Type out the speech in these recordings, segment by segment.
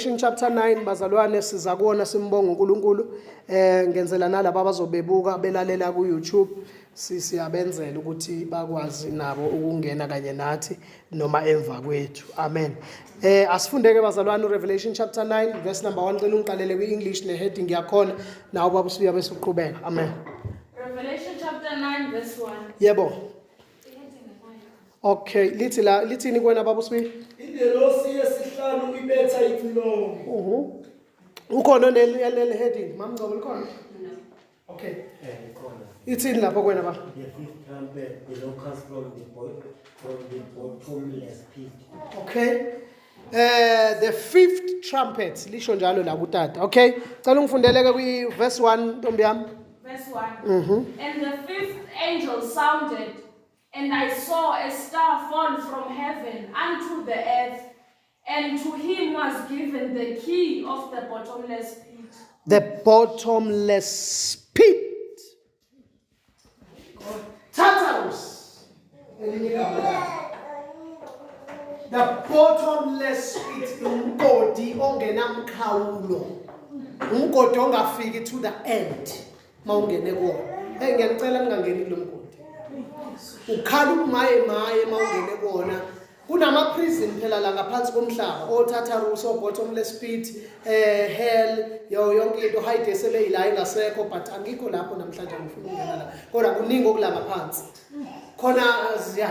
Revelation chapter 9, bazalwane, siza kuwona, simbonga uNkulunkulu. Ngenzela nalabo abazobebuka belalela ku YouTube, siyabenzela ukuthi bakwazi nabo ukungena kanye nathi noma emva kwethu. Amen. Asifundeke, bazalwane, uRevelation chapter 9 verse number 1. Cela ungiqalele kwi-English ne-heading yakhona nawo, baba usuya, bese uqhubeka. Amen. Revelation chapter 9, verse 1. Yebo. Okay, lithi la, lithini kuwena, baba uSibi? Ingelosi yesihlanu ibetha icilongo. Ukhona onel heading? Mamngcobo, likhona? Okay. Khona. Ithini lapho kuwena, baba? The fifth trumpet, the locusts from the bottomless pit. Okay. The fifth trumpet lisho njalo la kutata. Okay. Cela ungifundeleke kwi verse 1, ntombi yami. Verse 1. And the fifth angel sounded, and I saw a star fall from heaven unto the earth, and to him was given the key of the bottomless pit. The bottomless pit. Tartarus. Elinye igama lakhe. The bottomless pit, umgodi ongenamkhawulo. Umgodi ongafiki to the end mawungene kuwona. Hey, ngiyanicela ningangeni kulo mgodi. Ukhala umaye maye mawungene kuwona. Kunama prison phela la ngaphansi komhlaba, o Tartarus, o bottomless pit, hell, yo yonke into, Hades sebeyila ingasekho, but angikho lapho namhlanje, angifuni ukungena la. Kodwa kuningi okula ngaphansi. Khona ya,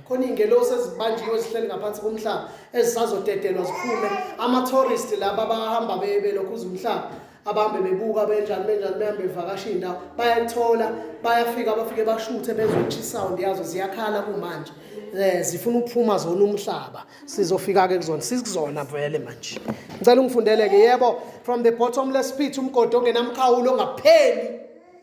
khona iy'ngelosi ezibanjiwe ezihleli ngaphansi komhlaba ezisazodedelwa ziphume. Ama-tourist laba abahamba belokhuza umhlaba, abahambe bebuka benjani benjani, behambe bevakasha iy'ndawo, bayayithola, bayafika, bafike bashuthe, bezwe sound yazo, ziyakhala kumanje, zifuna ukuphuma zona umhlaba. Sizofika-ke kuzona, sikuzona vele manje. Ngicela ungifundeleke, yebo, from the bottomless pit, umgodi ongenamkhawulo, ongapheli.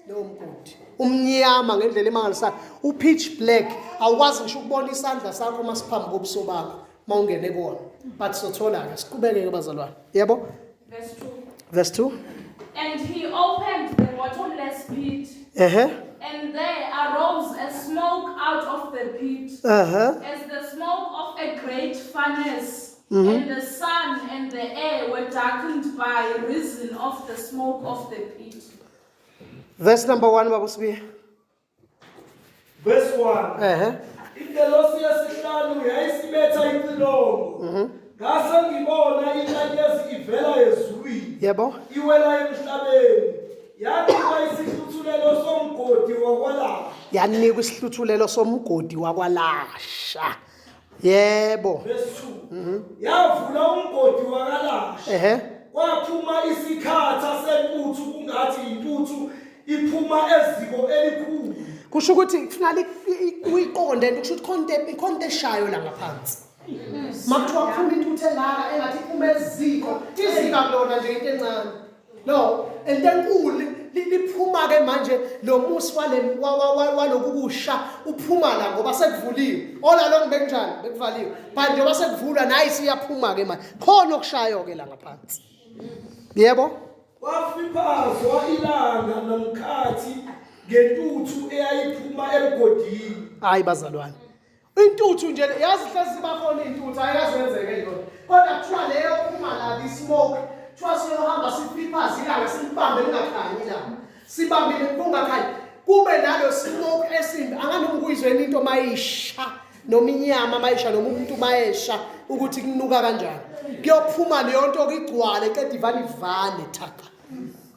Lowo mgodi umnyama ngendlela emangalisayo, u-pitch black, awukwazi ngisho ukubona isandla sakho uma siphambi kobuso bakho uma ungene kuwona. But sothola-ke, siqhubeke-ke, bazalwane. Yebo. Verse 2. Verse 2. And he opened the bottomless pit, and there arose a smoke out of the pit, as the smoke of a great furnace. And the sun and the air were darkened by reason of the smoke of the pit. Verse number 1, baba uSibiya. Verse 1. Ingelosi yesihlanu yayisibetha icilongo. Ngase ngibona inkanyezi ivela ezulwini, iwela emhlabeni. Yanikwa isihluthulelo somgodi wakwalasha. Yanikwa isihluthulelo somgodi wakwalasha, yebo. Verse 2. Yavula umgodi wakalasha. Kwaphuma isikhatha sentuthu kungathi intuthu iphuma eziko elikhulu. Kusho ukuthi kufuneka uyiqonde into, kusho ukuthi khona into eshayo la ngaphansi. Makuthiwa kuphuma intuthu engaka engathi iphuma eziko, iziko akulona nje into encane, no, into enkulu. Liphuma-ke manje lo musi waloku kusha, uphuma la ngoba sekuvuliwe. All along bekunjani? Bekuvaliwe, but njengoba sekuvulwa nayi siyaphuma-ke manje, khona okushayo-ke la ngaphansi, yebo. Kwafiphazwa ilanga nomkhathi ngentuthu eyayiphuma emgodini. Hayi bazalwane, intuthu nje, yazi hlezi sibakhona iy'ntuthu, ayikazenzeke yona, kodwa kuthiwa leyo phuma la, i-smoke, kuthiwa siyohamba sifiphaze ilanga, silibambe lingakhanyi ilanga, sibambile kungakhanyi, kube nalo smoke esimbi. Anganoma ukuyizweni into mayisha noma inyama mayisha noma umuntu mayesha ukuthi kunuka kanjani. Kuyophuma leyo nto kigcwale, qeda ivale, ivale thaka.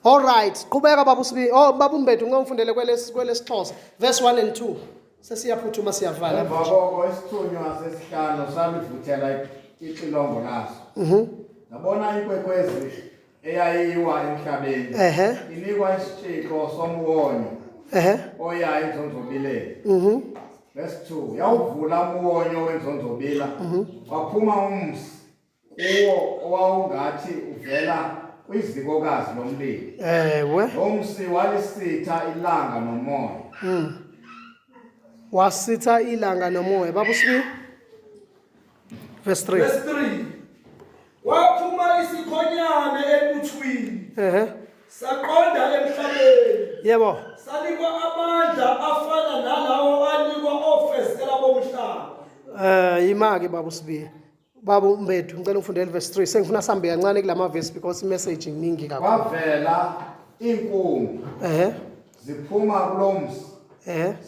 All right, qhubeka, baba uSibi. Oh, baba uMbethu, ngicela ungifundele kwelesiXhosa verse 1 and 2, sesiyaphuthuma, siyavala. Emva koko isithunywa sesihlanu salivuthela ixilongo laso. Ndabona inkwekwezi eyayiwa emhlabeni, inikwa isitshixo somwonyo oya enzonzobileni. Verse 2. Yawuvula umwonyo wenzonzobila, waphuma umsi kuwo owawungathi uvela kwizikokazi lomlilo. Lo msi walisitha ilanga nomoya. Wasitha ilanga nomoya. Baba uSibi, verse 3. Verse 3. Kwaphuma isikhonyane entuthwini, saqonda emhlabeni. Sanikwa amandla afana nalawo anikwa ofezela bomhlaba. Imake, baba uSibiya. Baba uMbethu, ngicela ungifundele verse 3. Sengifuna sihambe kancane kulama verse because imessage iningi kakhulu. Kwavela iinkungu ziphuma kulo mzi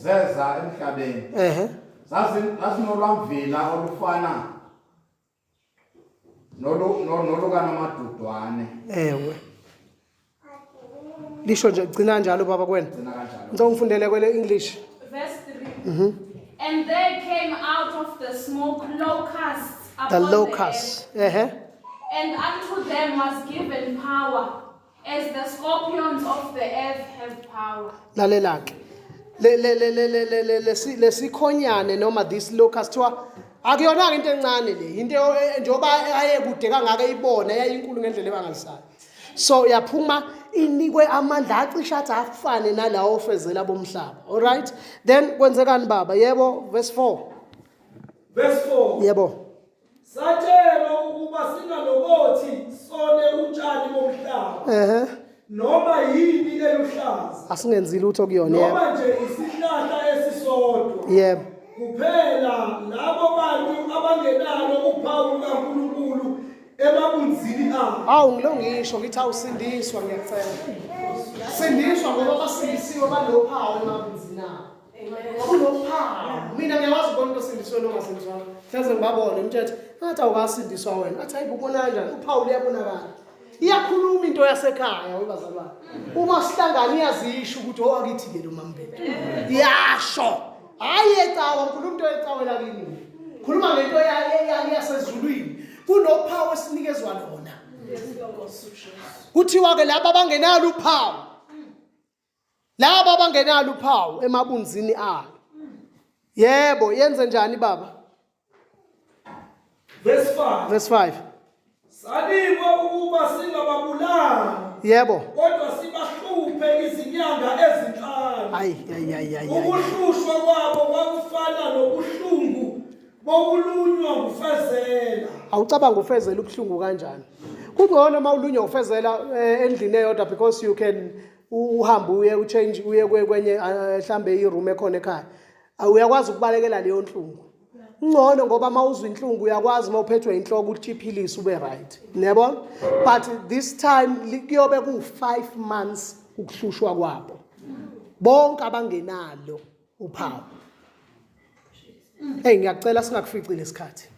zeza emhlabeni. Zazinolwamvila olufana nolukanomadudwane. Ewe. Lisho nje gcina njalo baba kwena. Gcina kanjalo. Ngicela ungifundele kwele English. Verse 3. And there came out of the smoke locusts upon The the locusts. earth. And unto them was given power, as the scorpions of the earth have power. Lalela ke. Le le le le le le le lesikhonyane noma this locust thiwa akuyona into encane le, into njengoba aye kude kangaka ibona yayinkulu ngendlela ebangalisayo. So yaphuma inikwe amandla acishe athi afane nalawo ofezela bomhlaba. All right? Then kwenzekani baba? Yebo, verse 4. Verse 4. Yebo. Satshelwa ukuba singalokothi sone utshani bomhlaba. Noma yini eluhlaza. Asingenzi lutho kuyona, yebo. Noma nje isihlahla esisodwa. Yebo. Kuphela labo bantu abangenalo uphawu lukaNkulunkulu emabunzini abo. Awu ngilongisho ngithi awusindiswa, ngiyacela. Sindiswa ngoba basindisiwe banophawu emabunzini abo. Kunophawu. Mina ngiyakwazi ukubona umuntu osindisiwe nongasindiswanga. Hleze ngibabone ngimthethe, ngathi awukasindiswa wena. Athi hayi ubona kanjani? Uphawu luyabonakala. Iyakhuluma into yasekhaya webazalwane. Uma sihlangana iyazisho ukuthi owakithi ke lo mambethu. Iyasho. Hayi ecawa, ngikhuluma into ecawe lakini. Khuluma ngento yasezulwini. Kunophawu esinikezwa lona. Kuthiwa ke laba abangenalo uphawu, laba abangenalo uphawu emabunzini alo. Yebo, yenze njani baba? Verse 5. Verse 5. Sanikwa ukuba singababulali. Yebo. Kodwa sibahluphe izinyanga ezinhlanu. Ayi ayi ayi ayi. Ukuhlushwa kwabo kwakufana nobuhlungu bokulunywa ngufezela. Awucabanga ufezela ubuhlungu kanjani? Kungcono uma ulunywa ufezela endlini eyodwa because you can uhambe uye uchange uye kwenye mhlambe iroom ekhona ekhaya. Uyakwazi ukubalekela leyo nhlungu. Ngcono ngoba uma uzwa inhlungu uyakwazi uma uphethwe inhloko ukuthi iphilise ube right. Yabona? But this time kuyobe ku 5 months ukuhlushwa kwabo. Bonke abangenalo uphawu. Hey, ngiyacela singakufici lesikhathi.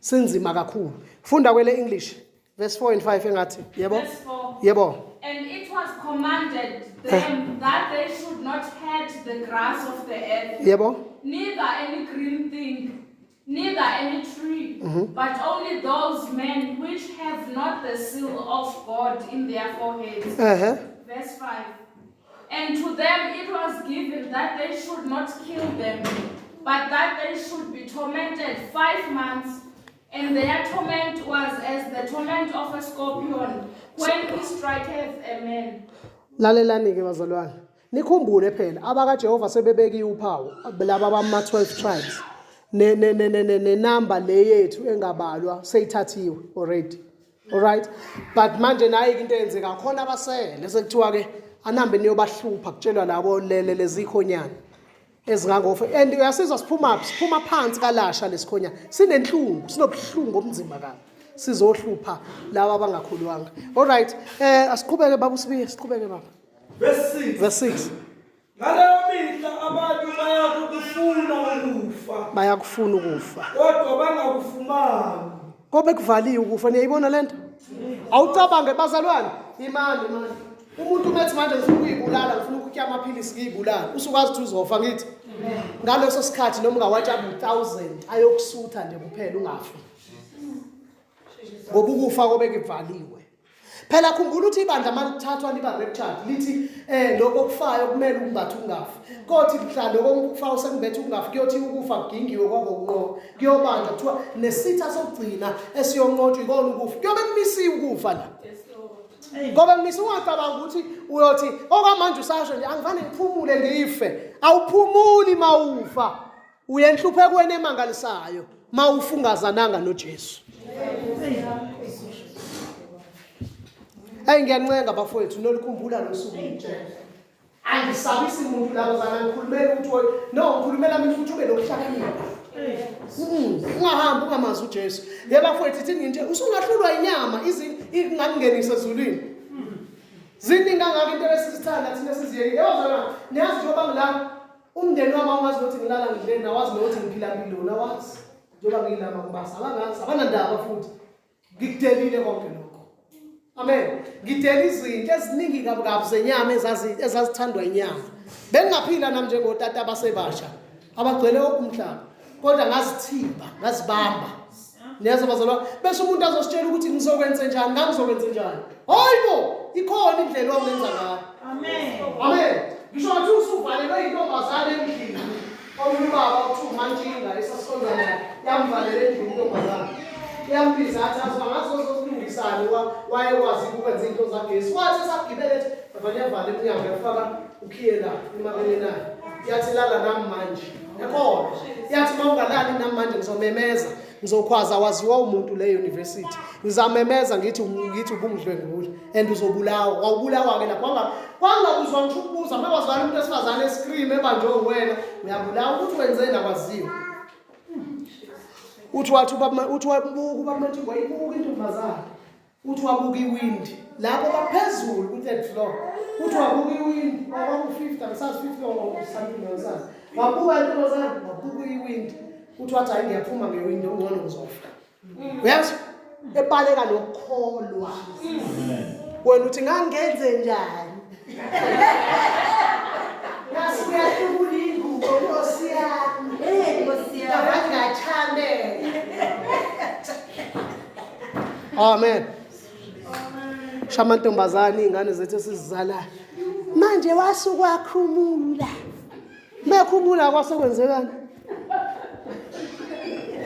Sinzima kakhulu. Funda kwele English verse 4 and 5 engathi. Yebo. Verse 4. Yebo. And it was commanded them that they should not hurt the grass of the earth. Yebo. Neither any green thing, neither any tree, but only those men which have not the seal of God in their foreheads. Verse 5. And to them it was given that they should not kill them, but that they should be tormented 5 months. And their torment was as the torment of a scorpion when he striketh a man. Lalelani ke bazalwane. Nikhumbule phela abakaJehova sebebekiwe uphawu laba bama 12 tribes. Ne ne ne ne ne number le yethu engabalwa seyithathiwe already. All right? But manje nayi into eyenzeka khona abasele sekuthiwa ke anihambe niyobahlupha kutshelwa labo lele lezikhonyana ezingangofa. And uyasizwa siphuma siphuma phansi kalasha lesikhonyana. Sinenhlungu, sinobuhlungu obunzima kabi. Sizohlupha laba abangakhulwanga. All right. Asiqhubeke baba uSibiya, siqhubeke baba. Verse 6. Verse 6. Ngaleyo mihla abantu bayakufuna ukufa. Bayakufuna ukufa. Kodwa bangakufumani. Kobe kuvaliwe ukufa, niyayibona lento? Awucabange bazalwane, imani imani. Umuntu umethi manje ngifuna ukuyibulala, ngifuna ukutya amaphilisi ngiyibulala. Usukwazi ukuthi uzofa ngithi. Ngaleso sikhathi noma ungawatsha 1000 ayokusutha nje kuphela ungafi. Ngoba ukufa kobe kuvaliwe. Phela khumbula ukuthi ibandla malithathwa liba raptured lithi lokho okufayo kumele ukumbatha ungafi. Kothi mhla lokho okufayo sekumbethe ungafi kuyothi ukufa kugingiwe kwakunqoba. Kuyobanjwa kuthiwa nesitha sokugcina esiyonqotshwa ikona ukufa. Kuyobe kumisiwe ukufa la. Ngoba kumisiwe, ungacabanga ukuthi uyothi okwamanje usasho nje angifane ngiphumule ngife. Awuphumuli mawufa. Uye enhluphekweni emangalisayo mawufungazananga noJesu. Hey, ngiyancenga bafowethu nolikhumbula losuku ngitshela. Angisabisi umuntu lapho zana ngikhulumela ukuthi no ngikhulumela mina futhi ube nokuhlakanipha. Ungahambi ungamazi uJesu. Yebo bafowethu ithi nje usungahlulwa inyama ingakungenisa ezulwini. Ziningi kangaka into esizithanda thina esiziyekile. Yebo zona niyazi njengoba ngila umndeni wami awungazi nokuthi ngilala ngidleni nawazi nokuthi ngiphila mpiloni awazi. Njengoba ngilama ngibasa abangazi abanandaba futhi. Ngikudelile konke lokho. Amen. Ngidela izinto eziningi kabi kabi zenyama ezazithandwa inyama. Bengingaphila nami njengotata abasebasha abagcwele wonke umhlaba. Kodwa ngazithiba, ngazibamba. Niyazwa bazalwane, bese umuntu azositshela ukuthi ngizokwenza njani, ngangizokwenza njani. Hayibo, ikhona indlela ongenza ngayo. Amen. Amen. Ngisho ngathi usuvalelwe intombazane endlini. Omunye ubaba kuthiwa uMantshinga esasonda naye yamvalela endlini intombazane. Yambiza athi azi angazi ozosilungisani wayekwazi ukwenza into zagesi. Wathi esagibele ethi bavane yavala emnyango yafaka ukhiye la emakele nayo. Yathi lala nami manje. Yakhona. Yathi uma ungalali nami manje ngizomemeza. Ngizokhwaza waziwa umuntu le university. Ngizamemeza ngithi ngithi ubungidlwengula and uzobulawa. Wawubulawa ke lapho wanga kwangabuzwa ngisho ukubuza makwazwala umuntu esifazane escream ebanjwe uwena uyabulawa ukuthi wenzeni akwaziwa. Uthi wathi ubaba uthi wabuka ubaba Mantshingo wayibuka intombazane. Uthi wabuka iwindi lapho baphezulu ku-third floor. Uthi wabuka iwindi kwaku-fifth angisazi fifth or something angisazi. Wabuka intombazane wabuka iwindi. Uthi wathi hayi ngiyaphuma ngewindi ungcono ngizofa. Uyazi? Ebaleka nokukholwa. Wena uthi ngangenze njani? Nasi uyahlubula ingubo Nkosi yami. Eh, Nkosi yami. Ngachamela. Amen. Shamantombazane ingane zethu esizizalayo. Manje wasuka khumula. Mekhumula kwasekwenzekani?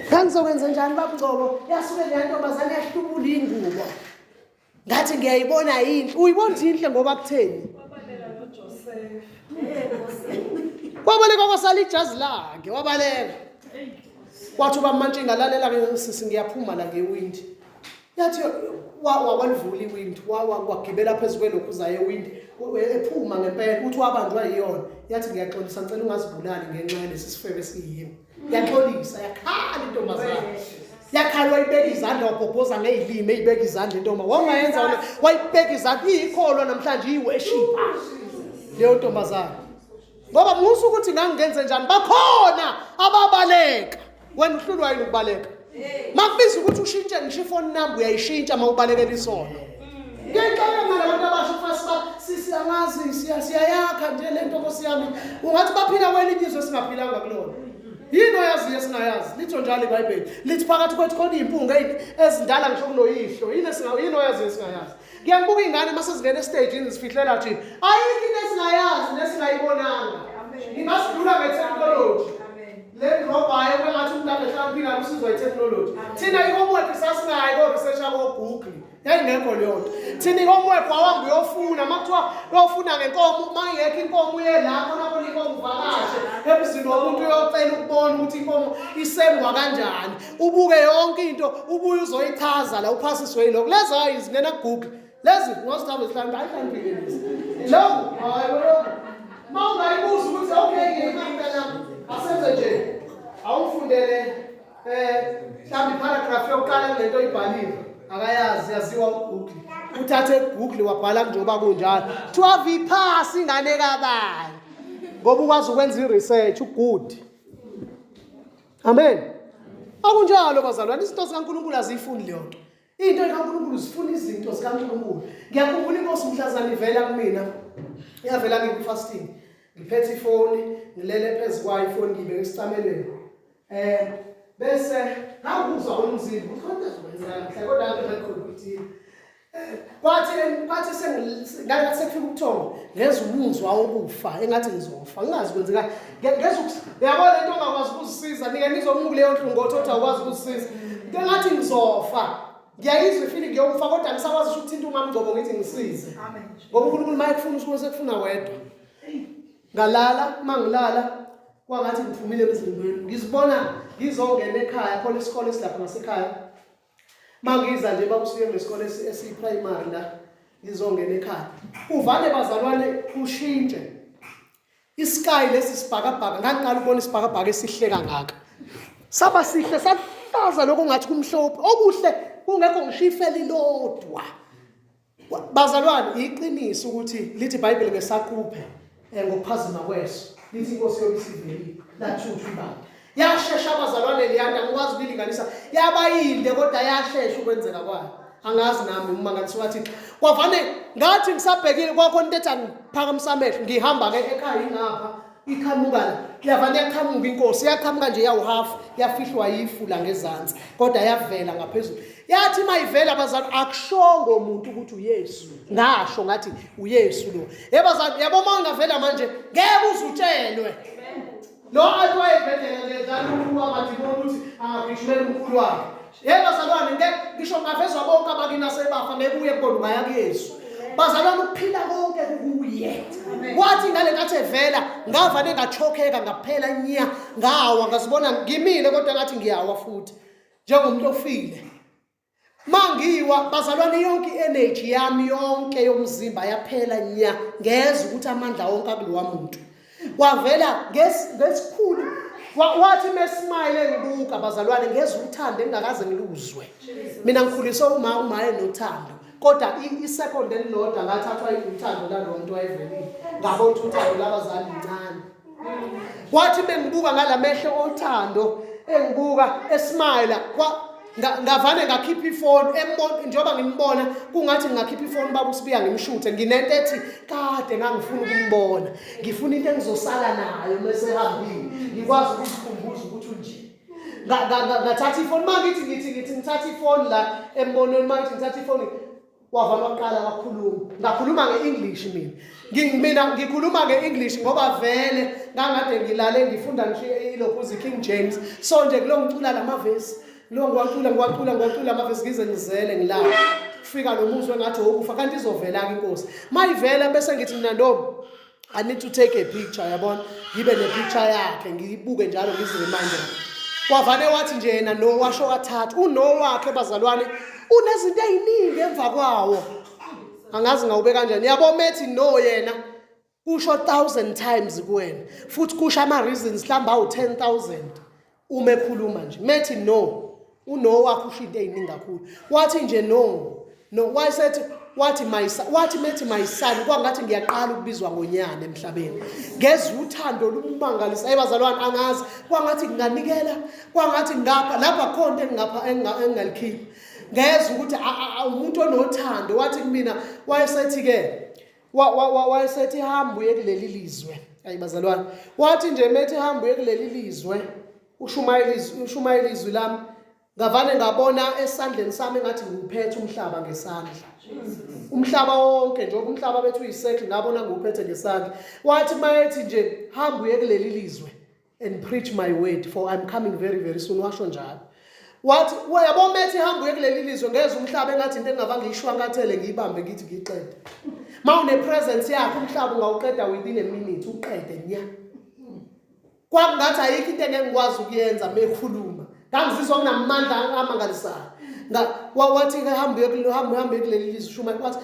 Ngangizokwenza njani babungcobo? Yasuke le ntombazane yahlubula ingubo. Ngathi ngiyayibona yinhle. Uyibona inhle ngoba kutheni? Wabaleka kwasala ijazi lakhe, wabaleka. Wathi ubamantshinga lalela ke sisi ngiyaphuma la ngewindi. Yathi walivula iwindi, wagibela phezu kwelokhu zaye ewindi, ephuma ngempela uthi wabanjwa yiyona. Yathi ngiyaxolisa ngicela ungazibulali ngenxa yalesi sifebe esiyimi. Yaxolisa, yakhala intombazane. Yakhala wayibeka izandla wabhobhoza ngezilimi eyibeka izandla intomba. Wawungayenza wena wayibeka izandla iyikholwa namhlanje iyiworshipper. Leyo ntombazane. Ngoba musa ukuthi ngangingenze njani bakhona ababaleka. Wena uhlulwa yini ukubaleka? Makubiza ukuthi ushintshe ngisho ifone number uyayishintsha uma ubalekela isono. Ngiyayixoxa mina labantu abasha ufasi ba sisi angazi siyayakha nje lento Nkosi yami. Ungathi baphila kwelinye izwe singaphilanga kulona. Yini oyaziyo esingayazi? Litho njalo iBhayibheli. Lithi phakathi kwethu khona iy'mpunga ezindala ngisho kunoyihlo. Yini yini oyaziyo esingayazi? Ngiyakubuka iy'ngane uma sezingena estejini zifihlela thina. Ayikho into esingayazi nesingayibonanga. Ningasidlula ngethekhnoloji. Le ndrobhayo kwengathi umuntu abehlakaniphile usizwa ithekhnoloji. Thina i-homework sasingayi ko-researcha ko-Google. Yayingekho leyo nto. Thina i-homework wawuhamba uyofuna, uma kuthiwa uyofuna ngenkomo, uma ingekho inkomo uye la khona khona inkomo uvakashe emzini womuntu uyocela ukubona ukuthi inkomo isengwa kanjani. Ubuke yonke into, ubuye uzoyichaza la uphasiswe yilokho. Lezi hayi zingena ku-Google. Lezi ngozithaba zihlanu ayihlaniphile lezi. Lokhu hayi lokhu. Uma ungayibuza ukuthi okay ngiyimntana asenze nje. Awufundele mhlawumbe iparagraph yokuqala kulento oyibhalile akayazi yaziwa uGoogle. Uthathe uGoogle wabhala njengoba kunjalo. Kuthiwa viphasi ingane kabani. Ngoba ukwazi ukwenza i-research ugood. Amen. Akunjalo bazalwane, izinto zikaNkulunkulu aziyifuni leyo nto. Into kaNkulunkulu zifuna izinto zikaNkulunkulu. Ngiyakhumbula inkosi mhlazane ivela kumina. Iyavela ngiku-fasting. Ngiphethe ifoni, ngilele phezu kwayo ifoni ngibeke esicamelweni. Bese ngakuzwa umzimba ukuthi kodwa zokwenzeka mhla kodwa ngeke ukuthi kwathi kwathi sengathi sekufika ubuthongo ngezwa umuzwa wokufa engathi ngizofa ngingazi kwenzeka ngezwa uyabona into ongakwazi ukuzisiza nike nizomuka kuleyo nhlungu othi awukwazi ukuzisiza into engathi ngizofa ngiyayizwa ifeeling yokufa kodwa ngisakwazi usho ukuthinta umamngcobo ngithi ngisize ngoba uNkulunkulu uma ekufuna usuke sekufuna wedwa. Ngalala uma ngilala kwangathi ngiphumile emzimbeni ngizibona ngizongena ekhaya khona isikole esilapha ngasekhaya. Mangiza nje bakusuke ngesikole esiyiprimary la ngizongena ekhaya. Uvale bazalwane ushintshe. Isky lesi sibhakabhaka ngangiqala ukubona isibhakabhaka esihle kangaka. Saba sihle sahlaza lokho ngathi kumhlophe okuhle kungekho ngisho ife lilodwa. Bazalwane iqiniso ukuthi lithi iBhayibheli ngesaquphe ngokuphazima kweso lithi inkosi yobe isivelile lathutha ibandla. Yashesha abazalwane leyanda ngikwazi ukuyilinganisa yaba yinde kodwa yashesha ukwenzeka kwayo. Angazi nami umangaliso wathi kwavane ngathi ngisabhekile kwakhona into ethi angiphakamisa amehlo ngihamba ke ekhaya ingapha iqhamuka la yavane yaqhamuka inkosi yaqhamuka nje yawuhafu yafihlwa yifu la ngezansi kodwa yavela ngaphezulu yathi mayivela abazali akushongo umuntu ukuthi uYesu ngasho ngathi uYesu lo yebazali yabo uma ungavela manje ngeke uzutshelwe lo athi wayebhedela nje dlala umkhulu wamadimoni ukuthi angagijimela umkhulu wakhe Yebo bazalwane ngeke ngisho ngavezwa bonke abakini asebafa ngeke uye kubona ungaya kuYesu. Bazalwane ukuphila konke kukuye. Wathi ngale nkathi evela ngavane ngachokheka ngaphela nya ngawa ngazibona ngimile kodwa ngathi ngiyawa futhi njengomuntu ofile. Mangiwa bazalwane yonke i-energy yami yonke yomzimba yaphela nya ngezwa ukuthi amandla wonke akulowa muntu. Wavela ngesikhulu wathi mesmile ngibuka bazalwane ngezwe uthando engingakaze ngiluzwe. Mina ngikhuliswe uma uma enothando kodwa i-second elilodwa ngathathwa uthando lalo muntu wayevelile ngabona ukuthi uthando labazali lincane. Wathi bengibuka ngalamehlo othando engibuka esmile ngavane ngakhipha ifoni embona njengoba ngimbona kungathi ngingakhipha ifoni baba uSibiya ngimshuthe nginento ethi kade ngangifuna ukumbona ngifuna into engizosala nayo mesehambile ngikwazi ukuzikhumbuza ukuthi unje ngathatha ifoni uma ngithi ngithi ngithi ngithatha ifoni la embonweni uma ngithi ngithatha ifoni Wavama waqala wakhuluma. Ngakhuluma nge-English mina. Mina ngikhuluma nge-English ngoba vele ngangade ngilale ngifunda ngisho ilokhuzi King James. So nje kulo ngicula lamavesi. Lo ngiwacula ngiwacula ngiwacula amavesi ngize ngizele ngilale. Kufika lo muzwe ngathi wokufa kanti izovela-ke inkosi. Mayivela bese ngithi mina ntombi I need to take a picture yabona ngibe ne picture yakhe ngiyibuke njalo ngiziremind. Wavane wathi nje yena no washo kathathu uno wakhe bazalwane unezinto eziningi emva kwawo. Angazi ngawube kanjani yabo methi no yena kusho 1000 times kuwena futhi kusho ama reasons mhlawumbe awu 10000 uma ekhuluma nje methi no uno wakhe usho into eziningi kakhulu wathi nje no no wayesethi wathi my wathi methi my son kwangathi ngiyaqala ukubizwa ngonyana emhlabeni ngezwe uthando lummangalisa hey bazalwane angazi kwangathi nginganikela kwangathi ngapha lapha khona into engingapha engingalikhipha ngezwe ukuthi umuntu onothando wathi kumina wayesethi ke wayesethi hamba uye kuleli lizwe ayi bazalwane wathi nje methi hamba uye kuleli lizwe ushumayela izwi ushumayela izwi lami ngavane ngabona esandleni sami engathi ngiwuphethe umhlaba ngesandla umhlaba wonke njengoba umhlaba bethu uyisettle ngabona ngiwuphethe ngesandla wathi mayethi nje hamba uye kuleli lizwe and preach my word for I'm coming very very soon washo njalo wathi uyabo methi hamba uye kuleli lizwe ngeze umhlaba engathi into engingaba ngiyishwankathele ngiyibambe ngithi ngiyiqede ma une presence yakhe umhlaba ungawuqeda within a minute uqede nya kwakungathi ayikho into engeke ngikwazi ukuyenza mekhuluma ngangizizwa nginamandla amangalisayo wathi hamba uye hamba uhambe kuleli lizwe shuma wathi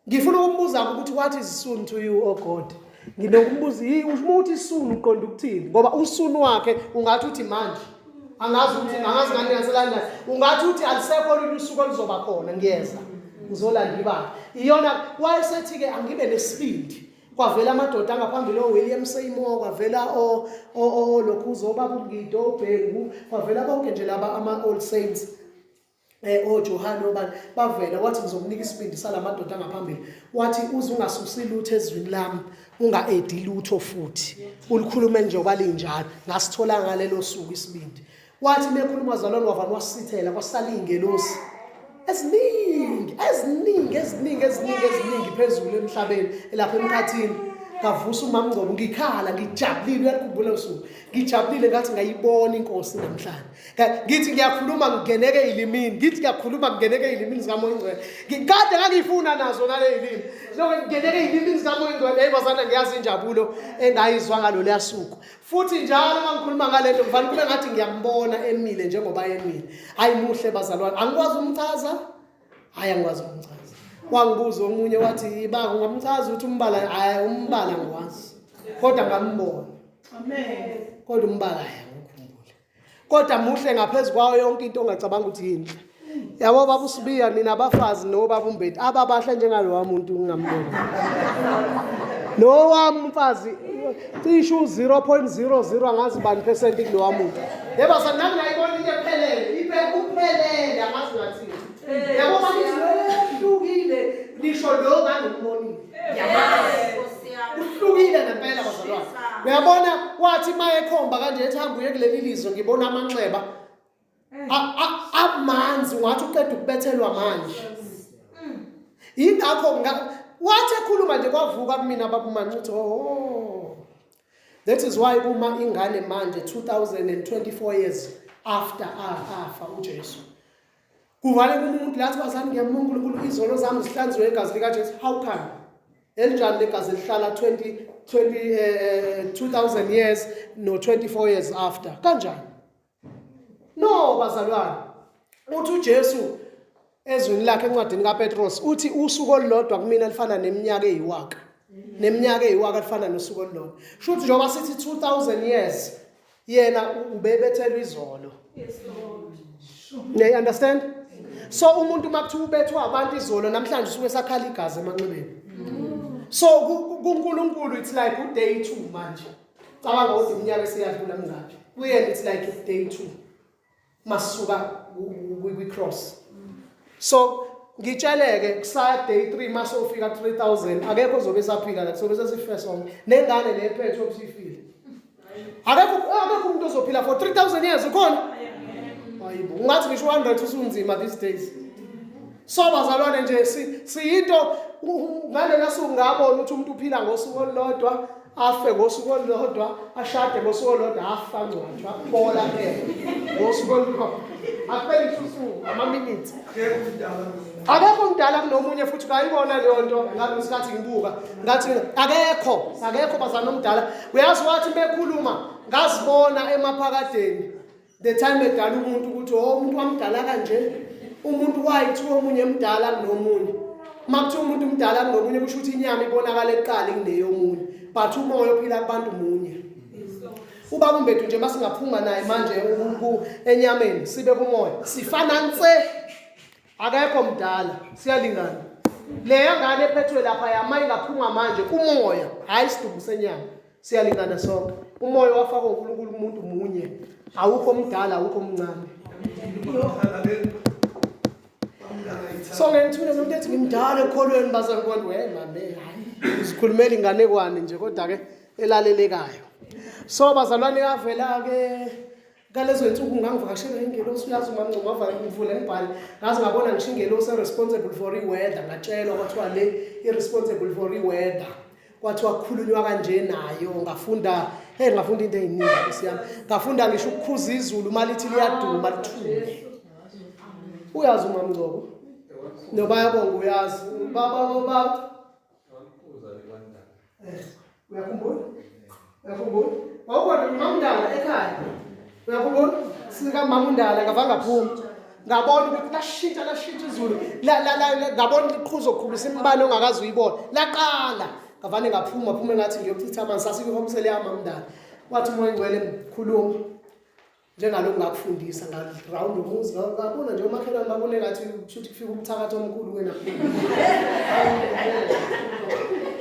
Ngifuna ukumbuza ukuthi what is soon to you oh God. Nginokumbuza uma uthi soon uqonda ukuthini ngoba usoon wakhe ungathi uthi manje. Angazi ukuthi angazi ngani ngaselanda. Ungathi uthi alisekho olunye usuku oluzoba khona ngiyeza. Ngizolanda ibandla. Iyona wayesethi ke angibe nesibindi. Kwavela amadoda angaphambili oWilliam Seymour, kwavela o o lokhuzo obaba uNgido, uBhengu, kwavela bonke nje laba ama old saints. oJohane obani bavela wathi ngizokunika isibindi salamadoda angaphambili wathi uze ungasusi lutho ezwini lami unga-edi lutho futhi ulikhulume njengoba linjalo ngasithola ngalelo suku isibindi wathi mekhuluma zalwane wavane wasithela kwasala iy'ngelosi eziningi eziningi eziningi eziningi eziningi phezulu emhlabeni lapha emkhathini ngavusa umamngcobo ngikhala ngijabulile uyalikhumbula usuku ngijabulile ngathi ngayibona inkosi namhlanje Ngithi ngiyakhuluma ngingeneke ilimini, ngithi ngiyakhuluma ngingeneke ilimini zikaMoya Ongcwele. Ngikade ngangifuna nazo nale ilimi. Lokho ngingeneke ilimini zikaMoya Ongcwele, hey bazana ngiyazi injabulo engayizwa ngalolu suku. Futhi njalo uma ngikhuluma ngale nto ngivane kube ngathi ngiyambona emile njengoba emile. Hayi muhle bazalwane, angikwazi umchaza. Hayi angikwazi ukumchaza. Wangibuza omunye wathi baba ungamchaza ukuthi umbala hayi umbala ngiwazi. Kodwa ngambona. Amen. Kodwa umbala hayi angikhumbule. Kodwa muhle ngaphezu kwayo yonke into ongacabanga ukuthi yinhle. Yabo baba uSibiya nina abafazi nobaba uMbeti ababahle njengalowa muntu ngingambona. Lo wami umfazi cishe u-0.00 angazi bani percent kulowa muntu. Yebo sanami ngayibona into ephelele, ibe uphelele angazi ngathini. Yabo bakithi wehlukile nisho lo ngangimbonile. Ngiyamazi. Uhlukile ngempela bazalwane. Uyabona wathi mayekhomba kanje ethi hamba uye kuleli lizwe ngibona amanxeba amanzi ungathi uqeda ukubethelwa manje. Yingakho wathi ekhuluma nje kwavuka kumina baba uthi oh. That is why uma ingane manje 2024 years after afa uJesu. Kuvale kumuntu lathi bazani ngiyambonga uNkulunkulu izono zami zihlanziwe egazi likaJesu. How come? Elinjani legazi elihlala 20 20 2000 years no 24 years after? Kanjani? No bazalwane. Uthi uJesu ezwini lakhe encwadini kaPetros uthi usuku olulodwa kumina lifana neminyaka eyiwaka. Neminyaka eyiwaka lifana nosuku olulodwa. Shuthi njengoba sithi 2000 years yena ubebethelwa izolo. Yes Lord. You understand? So umuntu uma kuthiwa ubethwa abantu izolo namhlanje usuke esakhala igazi emanxebeni. So kuNkulunkulu it's like u day 2 manje. Cabanga ukuthi iminyaka esiyadlula mingaphi. Kuyena it's like day 2. Masuka kwi cross. So ngitsheleke kusaya day 3 mase ufika 3000 akekho ozobe esaphila la sobe sesife sonke. Nengane le ephethwe kusifile. Akekho umuntu ozophila for 3000 years ukhona? Hayibo, ungathi ngisho 100 usunzima these days. So bazalwane nje siyinto ngalena suku ngabona ukuthi umuntu uphila ngosuku olulodwa afe ngosuku olulodwa ashade ngosuku olulodwa afa ngcwatshwa bola phela ngosuku olulodwa akupheli usuku ama-minutes akekho umdala kunomunye futhi kayibona leyo nto ngaleso sikhathi ngibuka ngathi akekho akekho bazana omdala uyazi wathi bekhuluma ngazibona emaphakadeni the time edala umuntu ukuthi oh umuntu wamdala kanje umuntu wayithiwa omunye emdala kunomunye uma kuthiwa umuntu umdala kunomunye kusho ukuthi inyama ibonakala eqala kuneyomunye but umoya ophila kubantu munye ubaba uMbethu nje masingaphuma naye manje enyameni sibe kumoya sifana nse akekho mdala siyalingana leya ngane ephethwe lapha yama ingaphuma manje kumoya hayi isidumbu senyama siyalingana sonke umoya wafakwa uNkulunkulu kumuntu munye awukho omdala awukho omncane so ngengithule nomuntu ethi ngimdala ekholweni bazalwane we mame hayi uzikhulumela inganekwane nje kodwa ke elalelekayo so bazalwane yavela ke ngalezo insuku ngangivakashelwa ingelosi uyazi umamncomo wavale ngivule ngibhale ngaze ngabona ngisho ingelosi e-responsible for i-weather ngatshelwa kwathiwa le i-responsible for i-weather kwathiwa kukhulunywa kanje nayo ngafunda hey ngafunda into eziningi nkosi yami ngafunda ngisho ukukhuza izulu uma lithi liyaduma lithule uyazi umamngcobo nobayabonga uyazi baba baba Uyakhumbula? Uyakhumbula? Wawubona umamndala ekhaya. Uyakhumbula? Sika mamundala ngavanga phuma. Ngabona ukuthi lashintsha lashintsha izulu. La la la ngabona iqhuzo khulisa imibane ongakazi uyibona. Laqala ngavane ngaphuma phuma ngathi ngiyochitha amanzi sasikuhomsele yamamndala. Wathi umoya ngcwele mkhuluma. Njengalokhu ngakufundisa ngarawunda umuzi ngabona nje umakhelwane babone ngathi kushuthi kufika umthakathi omkhulu wena.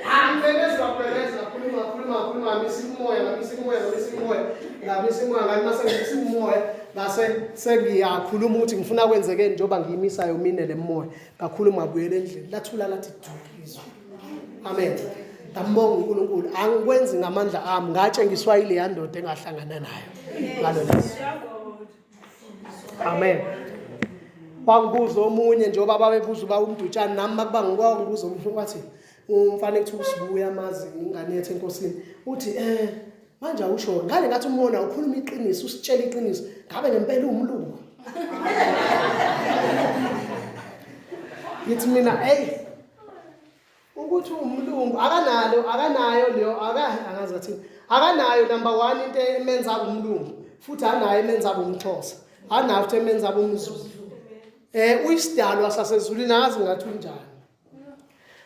Angimemeza ngimemeza khuluma khuluma khuluma ngamisa umoya ngamisa umoya ngamisa umoya ngamisa umoya ngathi mase ngimisa umoya ngase sengiyakhuluma ukuthi ngifuna kwenzekeni njengoba ngiyimisayo mina le moya ngakhuluma ngabuyela endlini lathula lathi du izwi. Amen. Ngambonga uNkulunkulu angikwenzi ngamandla ami ngatshengiswa ile ndoda engahlangana nayo ngalo leso. Amen. Wangibuza omunye njengoba babebuza uba umdutshane nami makuba ngikwangibuza omunye wathi umfana ethi usibuya amazi ingane yethu enkosini uthi manje awusho ngale ngathi umona ukhuluma iqiniso usitshela iqiniso ngabe ngempela uwumlungu. Ngithi mina hey ukuthi umlungu akanalo akanayo leyo aka angazi ngathini akanayo number 1 into emenza umlungu futhi anayo emenza umxhosa anayo futhi emenza umzulu uyisidalwa sasezulwini angazi ngathi unjani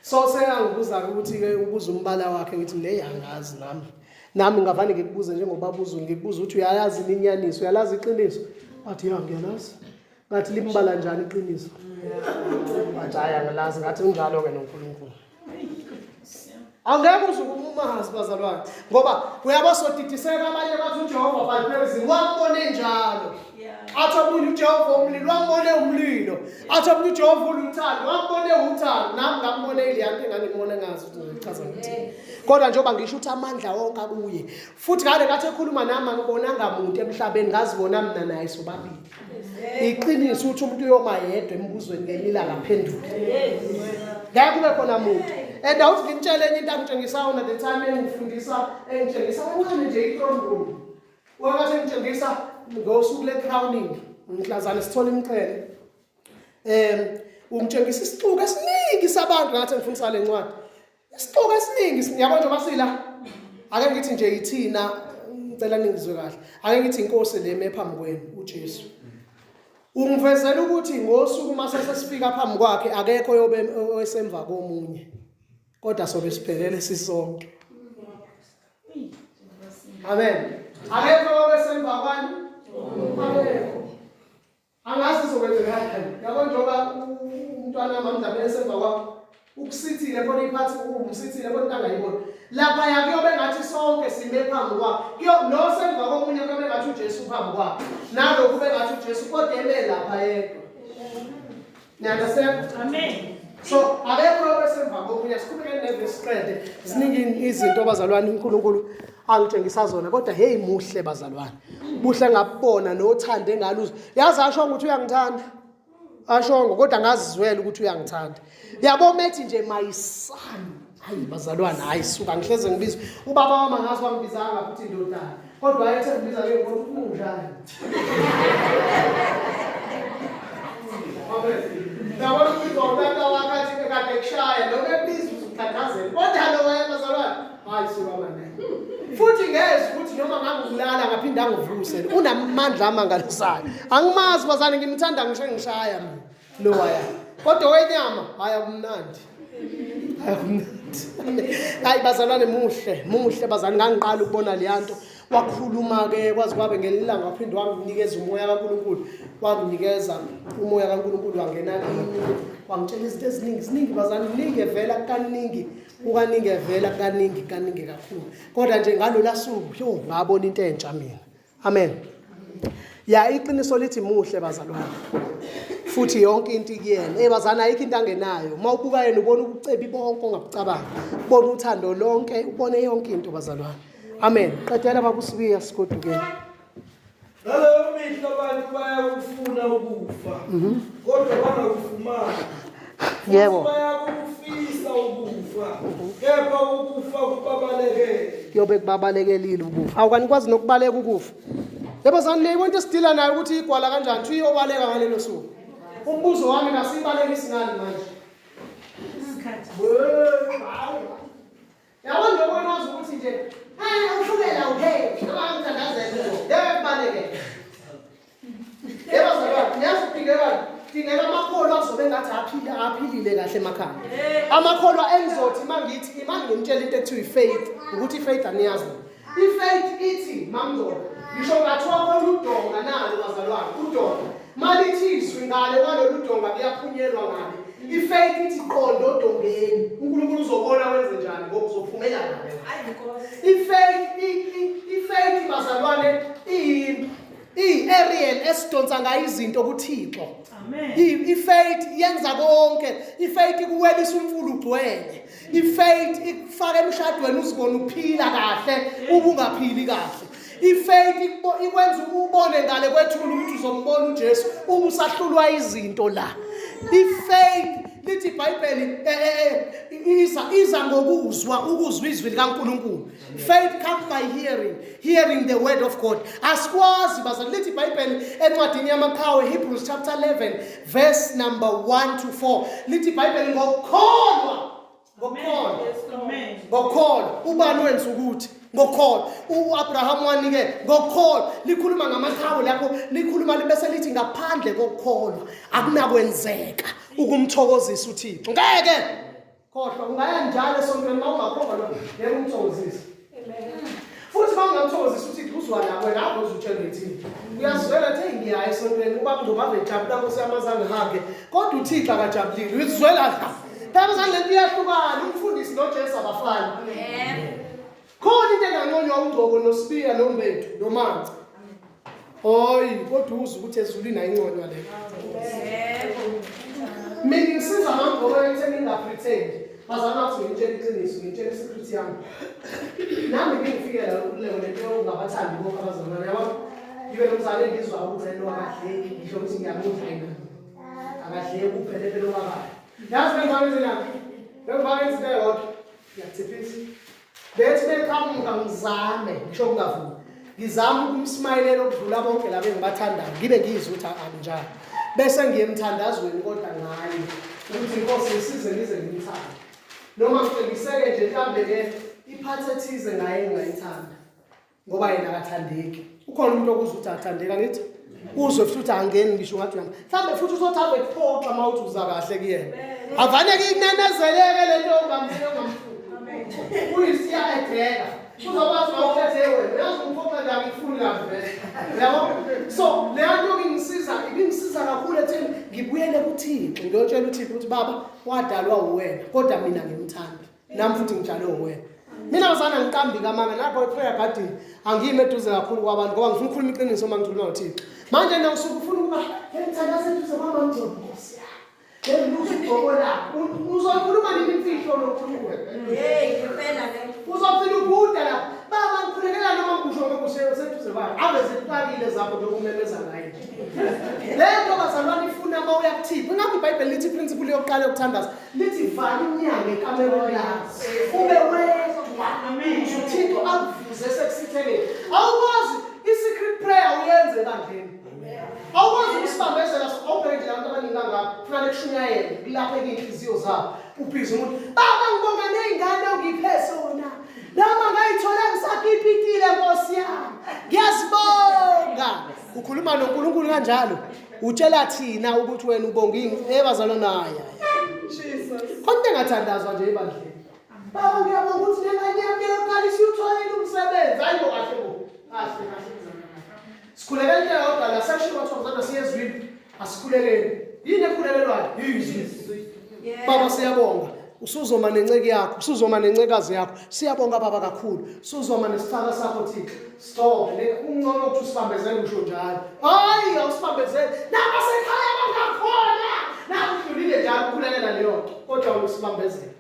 so seyangibuza ukuthi ke ubuza umbala wakhe ngithi le angazi nami Nami ngavane ngikubuze njengoba uZulu, ngikubuza ukuthi uyayazi yini inyaniso, uyalazi iqiniso? Wathi ya ngiyalazi. Ngathi limbala njani iqiniso? Wathi hayi angilazi. Ngathi unjalo-ke noNkulunkulu. Angeke uze umazi bazalwane ngoba uyabo sodidiseka abanye bathi uJehova by wambone njalo. Athi omunye uJehova umlilo wambone umlilo. Athi omunye uJehova uluthando wambone uthando. Nami ngambone ile yanto engangibone ngazi ukuthi ngichaza ngithini. Kodwa njengoba ngisho ukuthi amandla wonke akuye. Futhi ngale ngathi ekhuluma nami angibonanga muntu emhlabeni ngazibona mina naye sobabili. Iqiniso ukuthi umuntu uyoma yedwa embuzweni ngelinye ilanga aphendule. Ngeke kube khona muntu. And awuthi ngimtshele enye into angitshengisa yona the time engifundisa engitshengisa kancane nje i-throne room. Wakathi engitshengisa ngosuku le-crowning ngihlazane sithola imiqhele. Ungitshengisa isixuku esiningi sabantu ngathi ngifundisa le ncwadi. Isixuku esiningi yabo njengoba sila. Ake ngithi nje ithina ngicela ningizwe kahle. Ake ngithi inkosi le eme phambi kwenu uJesu. Ungivezela ukuthi ngosuku uma sesifika phambi kwakhe akekho yobe osemva komunye. Kodwa sobe siphelele sisonke. Amen. Akekho obe semva kwani? Akekho. Angazi sokwenzekani. Yabo njengoba umntwana mamdlamini esemva kwakho ukusithile khona iphathi umsithile khona into angayiboni. Lapha ya kuyobe ngathi sonke sime phambi kwakhe. Kuyo nosemva komunye kuyobe ngathi uJesu phambi kwakhe. Nalokhu kube ngathi uJesu kodwa eme lapha yedwa. Ni understand? Amen. So akekho obesemva komunye sikhulumeni nevesi siqede. Ziningi izinto abazalwane uNkulunkulu angitshengisa zona kodwa hey muhle bazalwane. Buhle ngabona nothando engaluzo. Yazi asho ukuthi uyangithanda. Ashongo kodwa ngazizwela ukuthi uyangithanda. Yabo methi nje my son. Hayi bazalwane hayi suka ngihleze ngibizwa. Ubaba wami angazi wangibizanga futhi indodana. Kodwa wayethe ngibiza ke ngokuthi unjani. Yabona ukuthi utata wakhe athi kade kushaya noma ekubiza uzukhathazela. Kodwa lo waya bazalwane hayi suka manje. Futhi ngezwe ukuthi noma ngangibulala ngaphinde angivuse. Unamandla amangalisayo. Angimazi bazane ngimthanda ngisho ngishaya mina lo waya. Kodwa wenyama hayi akumnandi. Hayi akumnandi. Hayi bazalwane muhle, muhle bazalwane ngangiqala ukubona leyanto. Wakhuluma ke kwaze kwabe ngelilanga waphinde wanginikeza umoya kaNkulunkulu. Wanginikeza umoya kaNkulunkulu wangena kimi. Wangitshela izinto eziningi, ziningi bazalwane, kuningi evela kaningi, kukaningi evela kaningi kaningi kakhulu. Kodwa nje ngalola suku yo ngabona into entsha mina. Amen. Ya iqiniso lithi muhle bazalwane. Futhi yonke into ikuyena. Eh bazana ayikho into angenayo. Uma ubuka yena ubona ubucebi bonke ongabucabanga. Ubona uthando lonke, ubone yonke into bazalwane. Amen. Qedela baba uSibiya sigodukeni. Ngaleyo mihla abantu bayakufuna ukufa, kodwa bangakufumani. Yebo. Bayakufisa ukufa, kepha ukufa kubabalekele. Kuyobe kubabalekelile ukufa. Awu kanti kwazi nokubaleka ukufa. Yebo zani le into esidila nayo ukuthi igwala kanjani, thi iyobaleka ngalelo suku. Umbuzo wami nasibalekisi ngani manje? Isikhathi. Yabo nje ubona wazi ukuthi nje hayi ushukela upheli noma ngithandazele ngeke kubaleke. Yebo zalwane, niyazi kudingeka dingeka amakholwa azobe ngathi aphile aphilile kahle emakhanda. Amakholwa engizothi mangithi imani ngimtshela into ekuthiwa i-faith ukuthi i-faith aniyazi. I-faith ithi mamngcobo ngisho ngathiwa khona udonga nalo bazalwane udonga malithi izwi ngale kwalolu donga kuyaphunyelwa ngale i-faith ithi qondo odongeni uNkulunkulu uzobona wenze njani ngoba uzophumela ngale i-faith i-faith bazalwane iyini iyi-aerial esidonsa ngayo izinto kuThixo. I-faith yenza konke. I-faith ikuwelisa umfula ugcwele. I-faith ikufaka emshadweni uzibone uphila kahle ubungaphili kahle. I-faith ikwenza ubone ngale kwethuna ukuthi uzombona uJesu uma usahlulwa izinto la. I-faith lithi iBhayibheli iza iza ngokuzwa ukuzwa izwi likaNkulunkulu. Faith comes by hearing, hearing the word of God. Asikwazi bazali lithi iBhayibheli encwadini yamaqhawe Hebrews chapter 11 verse number 1 to 4. Lithi iBhayibheli ngokukholwa ngokukholwa ngokukholwa ubani wenza ukuthi ngokukholwa uAbraham wanike ngokukholwa likhuluma ngamaqhawe lapho likhuluma bese lithi ngaphandle kokukholwa akunakwenzeka ukumthokozisa uThixo ngeke Khohlwa ungaya njalo esontweni uma ungakholwa ngeke umthokozise. Futhi bangamthokozisa uThixo uzwa la wena ave uzutshela ithini. Uyazwela ukuthi ngiyaya esontweni ubaba njengoba ave ejabula Nkosi yami azangihage. Kodwa uThixo akajabulile. Uyizwela la. Phela bazalwane lento iyahlukana umfundisi noJesu abafani. Khona into enganconywa uNgcobo noSibiya noMbethu noManci. Hoyi kodwa uzwe ukuthi ezulwini ayinconywa le. Yebo. Mina ngisiza ngangcobo ekutheni ngingapretend. Bazalwane bathi ngimtshela iqiniso, ngimtshela isecret yami. Nami ngifikela ukuleko lento yokungabathandi bonke abazalwane yabo. Ngibe nomzali engizwa ukuthi lo akadleki, ngisho ukuthi ngiyamudla yena. Akadleki kuphele phela obakayo. Yazi bengifake njani? Bengifake izinto eyodwa. Ngiyakuthiphisa. Bethi beqhamuka ngizame ngisho kungavumi. Ngizama ukumsmayilela okudlula bonke laba engibathandayo ngibe ngizwe ukuthi akunjalo. Bese ngiye emthandazweni kodwa ngaye ukuthi inkosi ngisize ngize ngimthande. Noma ngicebiseke nje mhlambe ke iphathe ethize ngaye engingayithanda. Ngoba yena akathandeki. Ukhona umuntu okuzwa ukuthi akathandeki angithi? Uzwe futhi ukuthi angeni ngisho ngathi uyam. Mhlambe futhi uzothi ave kuphoxa uma uthi uza kahle kuyena. Avane kuyinenezeleke lento ongamfuni ongamfuni. Uyisiya edeka. Uzobathi mawuthethe wena. Uyazi umphoxa nje angifuni kahle vele. Uyabo? So leya nto ingisiza ibingisiza kakhulu ekutheni ngibuyele kuThixo ngiyotshela uThixo ukuthi baba wadalwa uwena kodwa mina ngimthanda. Nami futhi ngitshalwe uwena. Mina bazana ngiqambi kamanga lapho eprayer garden angiyimi eduze kakhulu kwabantu ngoba ngifuna ukukhuluma iqiniso uma ngikhuluma noThixo. Manje na usuke ufuna ukuba ngithandaza eduze kwamamngcobo Nkosi yami. Leliluza ugcobo lakho. Uzokhuluma nini imfihlo noNkulunkulu? Hey, ngempela le. Uzofika ubuda la. Baba ngikhulekela noma ngisho ngoba useduze kwakhe. Ave zikuqalile zakho njengoba umemeza ngaye nje. Le nto bazalwane ifuna uma uya kuThixo. Ingakho iBhayibheli lithi iprinciple yokuqala yokuthandaza lithi vala umnyango ekamerweni lakho. Ube wedwa. Uthixo akuvuze sekusitheleni. Awukwazi i-secret prayer uyenze ebandleni. Awukwazi ukusibambezela awubheke nje abantu abaningi kangaka kufanele kushunyayelwe kulapheke iy'nhliziyo zabo ubhizi umuntu baba ngibonga ney'ngane ongiphe zona noma ngayithola ngisakipitile nkosi yami ngiyazibonga ukhuluma noNkulunkulu kanjalo utshela thina ukuthi wena ubonga ebazalwa naye khona into engathandazwa nje ebandleni baba ngiyabonga ukuthi nengane yami yokuqala isiyutholile umsebenzi hayi bo kahle bo kahle kahle Sikhulekela into eyodwa la section kwathiwa mzalwane siyezwini asikhulekeni. Yini ekhulekelwayo? Yizwi. Baba siyabonga. Usuzoma nenceki yakho, usuzoma nencekazi yakho. Siyabonga baba kakhulu. Usuzoma nesifaka sakho Thixo. Stop. Ungcono ukuthi usibambezele usho njalo. Hayi awusibambezele. Nabasekhaya bangakhona. Nakudlulile njalo ukhulekela leyo nto. Kodwa usibambezele.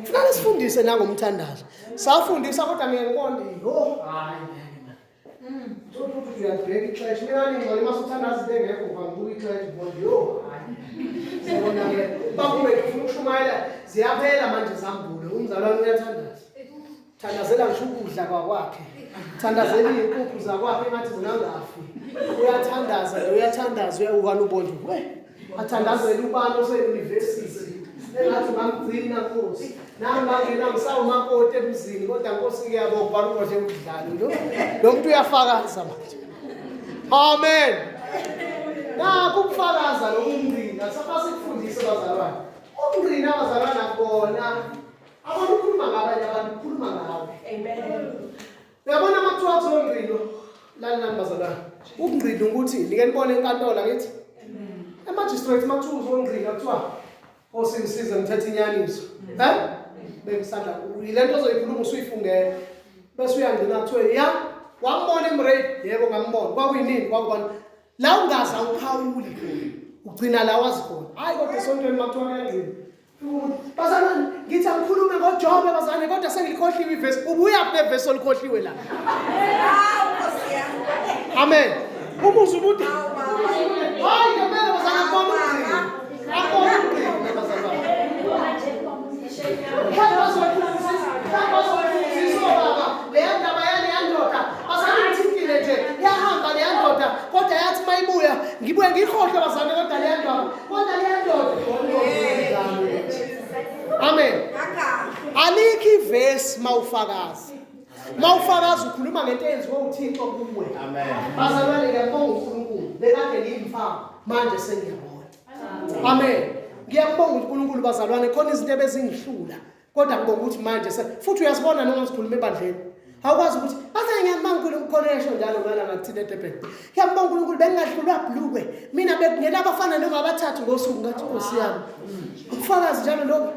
Funeka sifundise nangomthandazo. Safundisa kodwa ngeke ngibone yo hayi ngeke man. Uthi uthi uyabheka ixesha mina ngingcono uma suthandaza into engekho ngibuka ixesha ngibona yo hayi. Sibona ke bakube ufuna ukushumayela ziyaphela manje zambulo umzalwane uyathandaza. Thandazela ngisho ukudla kwakwakhe. Thandazela izinkukhu zakwakhe engathi zingangafi. Uyathandaza uyathandaza uyawukana ubonje. We athandazele ubani oseyunivesithi engathi ungamgcina nkosi nami ngangena ngisawumakoti emzini kodwa nkosi ngiyabonga ubani ukodle ukudlala lo lo muntu uyafakaza manje amen nakho ukufakaza lokungcina safasikufundise bazalwane ukungcina abazalwane akubona abantu ukhuluma ngabanye abantu ukhuluma ngawe amen Uyabona uma kuthiwa kuzongqinwa lalelani bazalwane. Ukungqina ukuthi nike nibone enkantolo angithi? Emagistrate uma kuthiwa uzongqina kuthiwa Nkosi ngisize ngithethe inyaniso. Eh? Bengisandla ile nto ozoyikhuluma usuyifungela. Bese uyangqina kuthiwe ya wambona emrape yebo ngambona kwakuyinini kwakubona la ungazi awuphawuli khona ugcina la wazi khona hayi kodwa esontweni uma kuthiwa kuyangqina Bazalwane, ngithi angikhulume ngoJobe bazalwane kodwa sengilikhohliwe ivesi. Ubuya kuphi levesi olikhohliwe la? Amen. Umuzi umuntu. Hayi ngempela bazalwane akubona ukugcina. Akubona ukugcina bazalwane. Mhlawumbe bazophuzisa, mhlawumbe bazophuzisa obaba. Leya ndaba yaleya ndoda bazalwane ithintile nje. Yahamba leya ndoda kodwa yathi mayibuya ngibuye ngikhohlwe bazalwane kodwa leya ndaba Kodwa leya ndoda Amen. Alikho ivesi mawufakaza. Mawufakaza ukhuluma ngento eyenziwe uThixo kuwe. Amen. Bazalwane ngiyabonga uNkulunkulu. Bekade ngiyimfama, manje sengiyabona. Amen. Ngiyabonga uNkulunkulu bazalwane khona izinto ebezingihlula. Kodwa ngibonga ukuthi manje futhi uyasibona noma sikhuluma ebandleni. Awukwazi ukuthi baze ngiyambonga uNkulunkulu khona esho njalo ngala ngakuthina eDurban. Ngiyambonga uNkulunkulu bengingahlulwa blukwe. Mina bekungena abafana noma abathathu ngosuku ngathi Nkosi yami. Ubufakazi njalo lokho.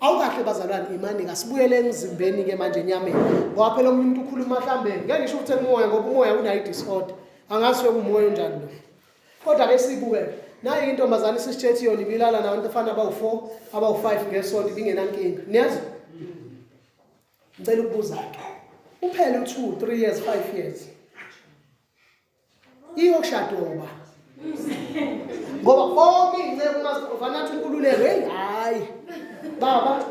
Awukahle bazalwane imani kasibuyele emzimbeni ke manje enyameni. Ngoba phela omunye umuntu ukhuluma mhlambe ngeke ngisho ukuthi umoya ngoba umoya unayo disorder. Angazi umoya onjani lo. Kodwa ke sibuke nayi intombazane isisitshethi yona ibilala nabantu afana abawu-4 abawu-5 ngesonto ibingenankinga. Niyazi? Ngicela ukubuza ke. Uphele u-2, 3 years, 5 years. Iyoshadwa uba. Ngoba bonke iy'nceku uma zivanathi inkululeko, heyi hhayi. Baba,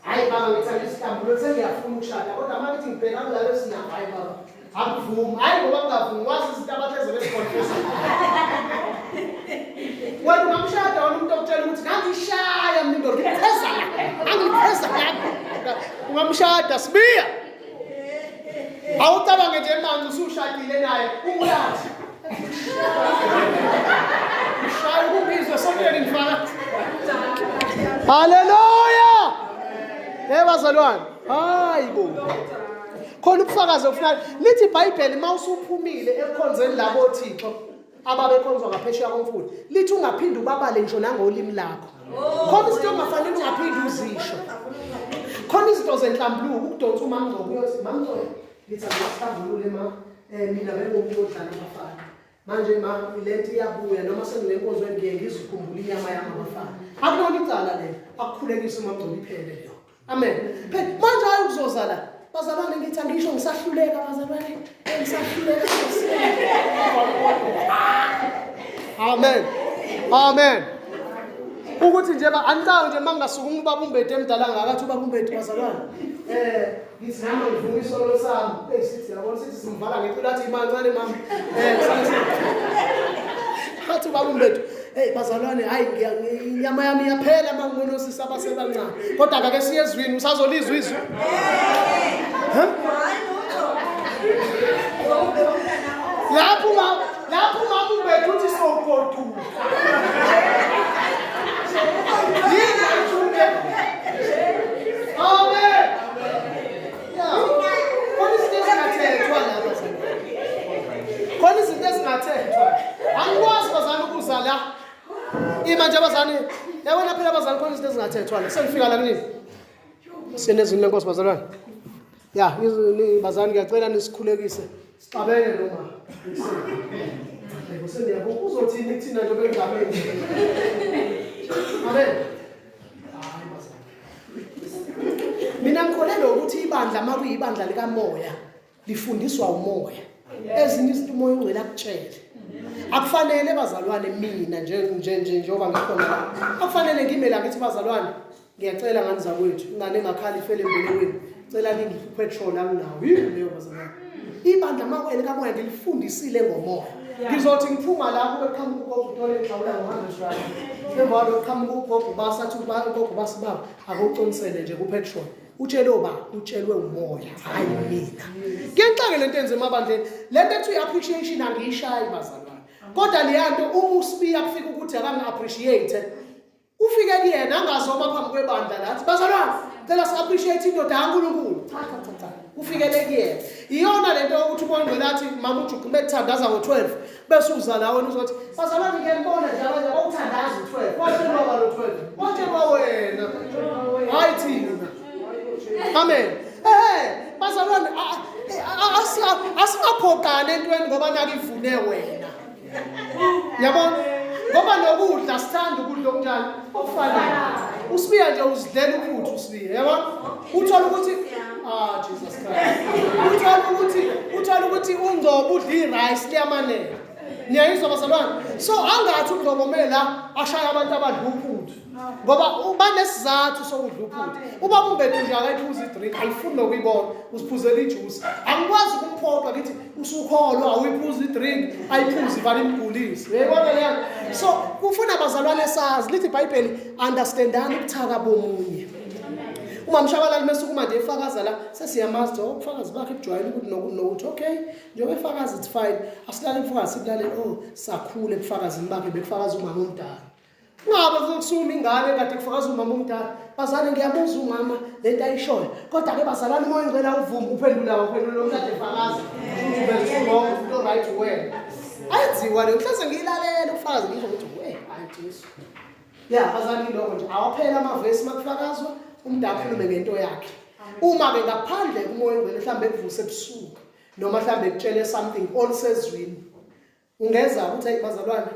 Hayi baba ngithanda isihlambululo sengiyafuna ukushada kodwa uma ngithi ngibheka kulalo esinabo hayi baba akuvumi hayi ngoba ngingavumi wazi izinto abahleze beziconfessa wena ungamshada wena umuntu okutshela ukuthi ngangishaya mina indoda ngipheza la angipheza la ungamshada sibiya awucabange nje manje usushadile naye umulathi Shaya ukungizwe sontweni ngifaka. Haleluya! Hey bazalwane, hayi bo. Khona ubufakazi ofuna lithi iBhayibheli mawusuphumile ekukhonzeni labo Thixo ababekhonzwa ngaphesheya komfula lithi ungaphinde ubabale ngisho nangolimi lakho. Khona izinto ongafanele ungaphinde uzisho. Khona izinto zenhlambuluko ukudonsa umamngcobo uyothi mamngcobo ngithi angihlambulule ma eh mina bengumuntu odlala abafana manje ma lento iyabuya noma senginenkonzo engiye ngizikhumbula inyama yami abafana akulona icala lelo akukhulekise uma ngcobo iphele leyo amen phela manje hayi ukuzoza la bazalwane ngithi angisho ngisahluleka bazalwane ngisahluleka amen amen ukuthi nje angicabangi nje mangingasukuma ubaba umbede emdala ngakathi ubaba umbede bazalwane eh Ngithi nami ngivuma isono sami. Hey sithi yabona sithi simvala ngeculo athi imancane mama. Eh Athi ubaba umbethu, hey bazalwane hayi inyama yami iyaphela mangibona osisi abasebancane. Kodwa akake siye ezwini usazolizwa izwi. Huh? Lapho uma lapho umama umbethu uthi sogoduka. Yini ayithunge? Amen. Khona izinto ezingathethwa la bazalwane. Khona izinto ezingathethwa. Angikwazi bazalwane ukuza la. Ima nje bazalwane. Yabona phela bazalwane khona izinto ezingathethwa la. Sengifika la kunini? Senezwini lenkosi bazalwane. Ya, bazalwane ngiyacela nisikhulekise. Sixabene noma. Yebo sengiyabo uzothini kuthina nje bengameni. Amen. Mina ngikholelwa ukuthi ibandla uma kuyibandla likamoya lifundiswa umoya. Ezinye izinto umoya ongcwele akutshele. Akufanele bazalwane mina nje nje nje njengoba ngikhona la. Akufanele ngime la ngithi bazalwane ngiyacela ngani zakwethu ingane engakhali ifele embelekweni cela ningiphe upetrol anginawo yini leyo bazalwane. Ibandla makwele kamoya ngilifundisile ngomoya. Ngizothi ngiphuma la kube qhamuka ugogo utole ngixhawula ngo-100 rand. Emva kwalokho qhamuka ugogo basa athi ugogo basa baba akuqinisele nje kupetrol. Utshelwe uba utshelwe umoya hayi mina. Kuyexake lento enze emabandleni. Lento ethi i-appreciation angiyishayi bazalwane. Kodwa leyanto uma usibiya kufika ukuthi akangi-appreciate Ufike kuyena angazoma phambi kwebandla lathi bazalwane cela si-appreciate indoda kaNkulunkulu. Cha cha cha cha. Ufikele kuyena. Iyona lento yokuthi ubongcwele athi mama uJuqu bekuthandaza ngo-12 bese uza la wena uzothi bazalwane ngiyanibona nje abanye bawuthandaza u-12. Watshelwa ba lo 12. Watshelwa wena. Hayi thina. Amen. Eh bazalwane asingaphoqani entweni ngoba nakivune wena. Yabona? Ngoba nokudla sithanda ukudla okunjani? Okufanayo. Usibiya nje uzidlela uphuthu usibiya, yabona? Uthola ukuthi ah Jesus Christ. Uthola ukuthi uthola ukuthi ungcobo udla i-rice liyamanela. Niyayizwa bazalwane? So angathi ungcobo mela ashaya abantu abadla uphuthu. Ngoba banesizathu sokudla uphuthu. Ubaba umbethu nje akayiphuzi i-drink, ayifuni nokuyibona, uziphuzela ijuice. Angikwazi ukumphoqa ngithi usukholwa awuyiphuzi i-drink, ayiphuzi ivale imgulise. Uyayibona leyo? So kufuna abazalwane sazi lithi iBhayibheli understandani ubuthaka bomunye. Uma mshabalala mesukuma nje efakaza la sesiyamazi oh ubufakazi bakhe bujwayele ukuthi nokuthi nokuthi okay njengoba efakaza it's fine asilale ubufakazi sibulalele oh sakhula ebufakazini bakhe bekufakaza umama omdala. Ngabe kuzokusuma ingane kade kufakaza umama omdala. Bazali ngiyamuzwa umama lento ayishoyo. Kodwa ke bazalwane umoya ngicela uvume uphendula uphendula umuntu ade fakaza. Uthi ubethu wrong umuntu right wena. Ayenziwa leyo mhlawumbe ngiyilalela ufakazi ngisho ukuthi we hayi Jesu. Ya bazali lokho nje awaphela amavesi makufakazwa umuntu akhulume ngento yakhe. Uma ke ngaphandle umoya ongcwele mhlawumbe ekuvuse ebusuku noma mhlawumbe ekutshele something olusezwini Ungeza ukuthi ayi bazalwane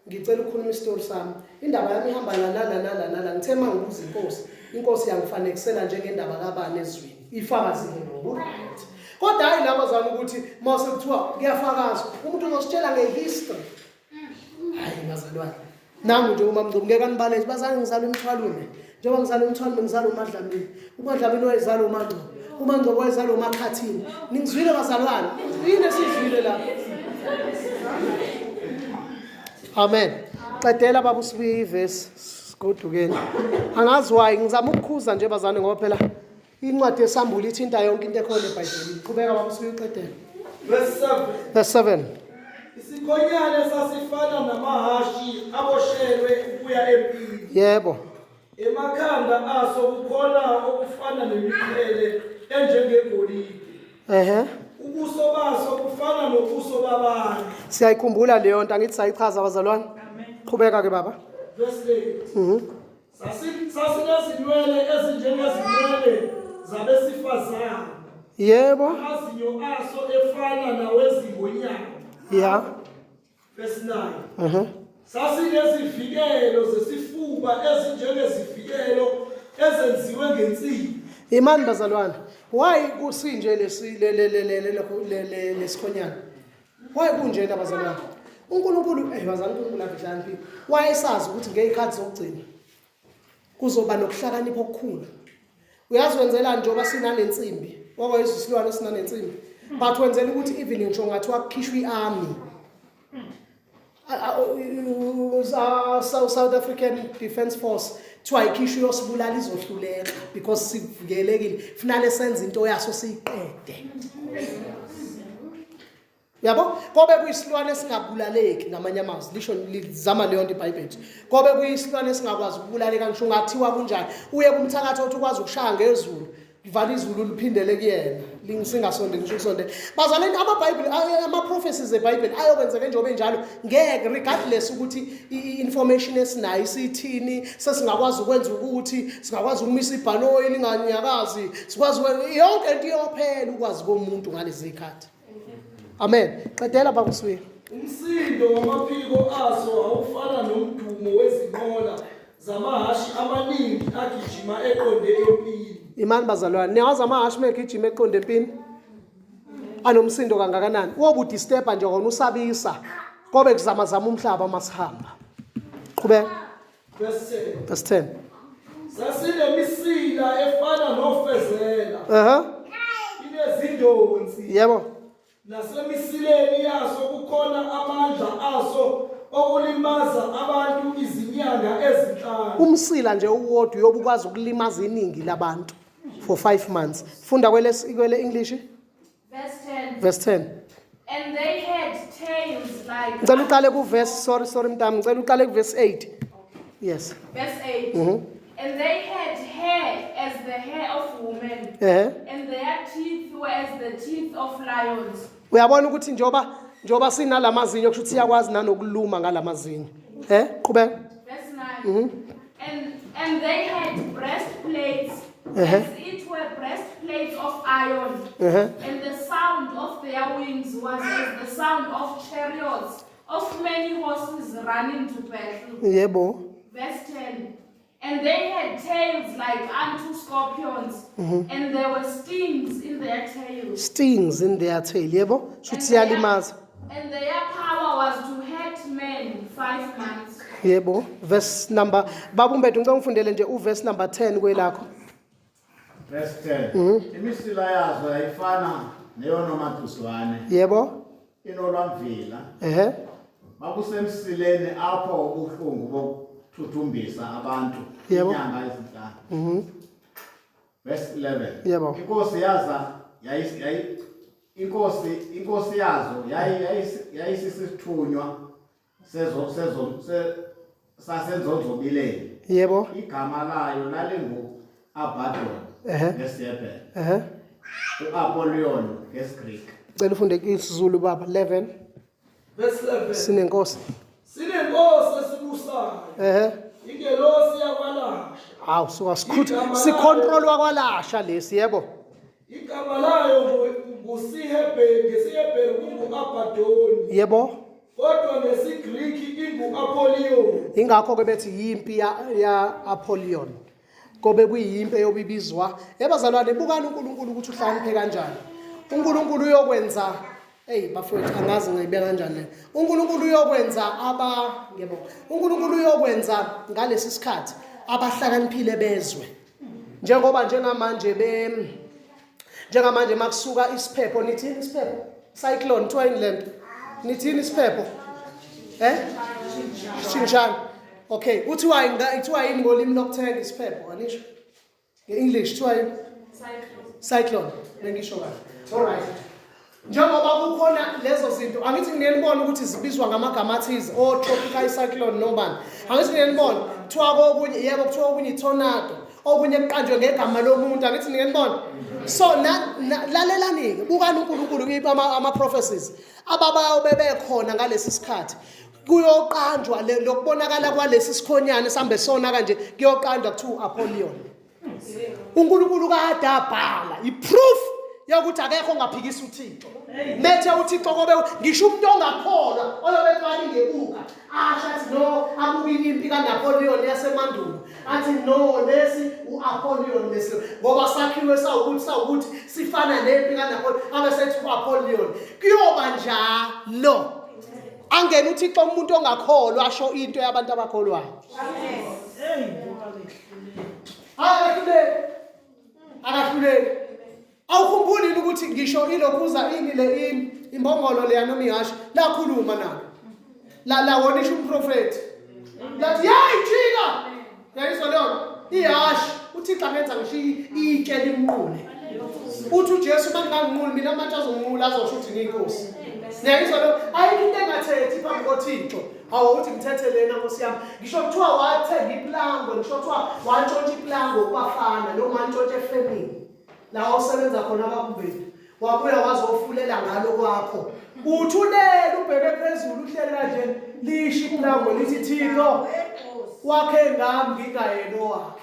ngicela ukukhuluma isitori sami. Indaba yami ihamba la la la la la la ngithe mangibuza inkosi, inkosi yangifanekisela njengendaba kabani ezwini. Ifakazile lokho. Right. Kodwa hayi laba zami ukuthi mase kuthiwa kuyafakazwa umuntu uzositshela ngehistory. Hayi bazalwane. Nangu nje umamngcobo ngeke anibaleke bazange ngizalwe emthwalume. Njengoba ngizalwe emthwalume ngizalwe uMadlamini. UMadlamini wayezalwa uMangcobo. UMangcobo wayezalwa uMakhathini. Ningizwile bazalwane? Yini esizwile la? Amen. Qedela baba usibuye ivesi sigodukeni. Angazi why ngizama ukukhuza nje bazane ngoba phela incwadi yesambulo ithinta yonke into ekhona eBhayibhelini. Qhubeka baba usibuye uqedele. Verse 7. Verse 7. Isikhonyane sasifana namahashi aboshelwe ukuya empini. Yebo. Emakhanda aso kukhona okufana nemiqhele enjengegolide. Ehhe. Ubuso baso bufana nobuso babantu. Siyayikhumbula leyo nto angithi sayichaza bazalwane. Qhubeka ke baba. Verse 8. Sasinezinwele ezinjengezinwele zabesifazane. Yebo. Amazinyo aso efana nawezingonyama. Ya. Verse 9. Sasinezivikelo zesifuba ezinjengezivikelo ezenziwe ngensimbi. Imani bazalwane. Why kusinje lesi le le le le le le lesikhonyana? Why kunjena bazalwane? uNkulunkulu eh bazalwane uNkulunkulu avihlaniphile. Wayesazi ukuthi ngezikhathi zokugcina kuzoba nokuhlakanipha okukhulu. Uyazi wenzelani njengoba sinanensimbi. Wakwayizwa isilwane esinanensimbi. But wenzela ukuthi even ngisho ngathiwa kukhishwa i-army South African Defence Force kuthiwa ikhishwa iyosibulala izohluleka because sivikelekile funale senze into yaso siyiqede Uyabo? Kobe kuyisilwane esingabulaleki ngamanye amazwi, lisho lizama leyo nto iBhayibheli. Kobe kuyisilwane esingakwazi ukubulaleka ngisho ungathiwa kunjani. Uye kumthakathi othi ukwazi ukushaya ngezulu. Livala izulu liphindele kuyena. Lingisingasondeli ngisho ukusondela. Bazalwane amaBhayibheli ama-prophecies eBhayibheli ayokwenzeka njengoba enjalo ngeke regardless ukuthi i-information esinayo isithini sesingakwazi ukwenza ukuthi singakwazi ukumisa ibhanoyi linganyakazi sikwazi yonke into iyophela ukwazi komuntu ngalezi zikhathi. Amen. Qedela baba uSibiya. Umsindo wamaphiko aso awufana nomdumo wezinqola zamahhashi amaningi agijima eqonde empini. Imani bazalwane, niyawazi amahhashi megijima eqonde empini? Anomsindo kangakanani? Wobe udisturba nje kona usabisa. Kobe kuzamazama umhlaba masihamba. Qhubeka. Verse 10. Verse 10. Sasinemisila efana nofezela. Aha. Inezindonsi. Yebo. Nasemisileni yaso kukhona amandla aso okulimaza abantu izinyanga ezinhlanu. Umsila nje uwodwa uyobe ukwazi ukulimaza iningi labantu for 5 months. Funda kwele kwele English. Verse 10. Verse 10. And they had tails like Ngicela uqale ku verse sorry sorry mntami ngicela uqale ku verse 8. Yes. Verse 8. And they had hair as the hair of women. Eh. And their teeth were as the teeth of lions. Uyabona ukuthi njoba njoba sinalamazinyo kusho ukuthi siyakwazi nanokuluma ngalamazinyo. Eh, qhubeka. Verse 9. And they had breastplates as it were breastplates of iron. And the sound of their wings was as the sound of chariots of many horses running to battle. Yebo. Verse 10. And they had tails like unto scorpions, and there were stings in their tails. Stings in their tail. Yebo. Shuthi siyalimaza. And their power was to hurt men 5 months. Yebo. Verse number Baba uMbethu ngicela ungifundele nje uverse number 10 kwelakho. Verse 10. Imisila yazo yayifana neyonomaduzwane. Yebo. Inolwamvila. Ehhe. Bakusemsileni apho ubuhlungu bokuthuthumbisa abantu Yebo. inyanga ezinhlanu. Verse 11. Yebo. Inkosi yaza yayi yayi inkosi inkosi yazo yayi yayisisithunywa sezo sezo se sasenzonzobileni. Yebo. Igama layo lalingu-Abadon ngesiHebhere. U-Apolion ngesiGrike. Cela ufunde isiZulu baba 11. Verse 11. Sinenkosi. Sinenkosi esibusayo. Ingelosi yakwalasha. Hawu suka sikhutha sicontrolwa kwalasha lesi yebo. Igama layo ngusiHebheru ngesiHebheru kungu-Abadoni. Yebo. Kodwa ngesiGriki ingu-Apolion. Ingakho ke bethi yimpi ya Apollyon. Kobe kuyimpi eyobibizwa. Ebazalwane bukani uNkulunkulu ukuthi uhlakaniphe kanjani. uNkulunkulu uyokwenza Hey bafowethu angazi ngayibeka kanjani le. uNkulunkulu uyokwenza aba ngiyabonga. uNkulunkulu uyokwenza ngalesi sikhathi abahlakaniphile bezwe. Njengoba njengamanje be njengamanje makusuka isiphepho nithini isiphepho? Cyclone kuthiwa yini lento? Nithini isiphepho? Eh? Shingshani. Okay, kuthiwa yini kuthiwa yini ngolimi lokuthenga isiphepho anisho? Nge-English kuthiwa yini? Cyclone. Bengisho kahle. All right. Njengoba kukhona lezo zinto angithi nginenibona ukuthi zibizwa ngamagama athize o tropical cyclone nobani. Angithi nginenibona kuthiwa kokunye yebo kuthiwa okunye i-tornado okunye kuqanjwe ngegama lomuntu angithi nginenibona. So lalelani-ke bukani uNkulunkulu ama-prophecies ababayo bebekhona ngalesi sikhathi kuyoqanjwa lokubonakala kwalesi sikhonyane sambe sona kanje kuyoqanjwa kuthiwa u-Apollyon. uNkulunkulu kade abhala iproof yokuthi akekho ongaphikisa uThixo. Methe uThixo kobe ngisho umuntu ongakholwa oyobe eqala ngebuka asho athi no abuke impi kaNapoleon yasemandulo athi no lesi uApollyon lesi ngoba sakhiwe sawukuthi sawukuthi sifana nempi kaNapoleon abe sethi uApollyon kuyoba njalo angene uThixo umuntu ongakholwa asho into yabantu abakholwayo. Akahluleki. Akahluleki. Awukhumbuli yini ukuthi ngisho ilokhuza ini le ini imbongolo leya noma ihhashi lakhuluma nalo. La lawonisha umprofethi. Lathi yayi jika. Yayizwa leyo ihhashi uThixo angenza ngisho itshe limnqule. Uthi uJesu uma nginganginquli mina amatshe azonginqula azosho ukuthi ngiyinkosi. Niyayizwa leyo ayikho into engathethi phambi koThixo. Hawu uthi ngithethe lena nkosi yami. Ngisho kuthiwa wathenga iplango, ngisho kuthiwa wantshontsha iplango kubafana noma wantshontsha efemini. La osebenza khona abakumbeni. Wabuya wazofulela ngalo kwakho. Uthulele ubheke phezulu uhleli kanje lisho iplango lithi Thixo wakhe ngami ngingayena owakhe.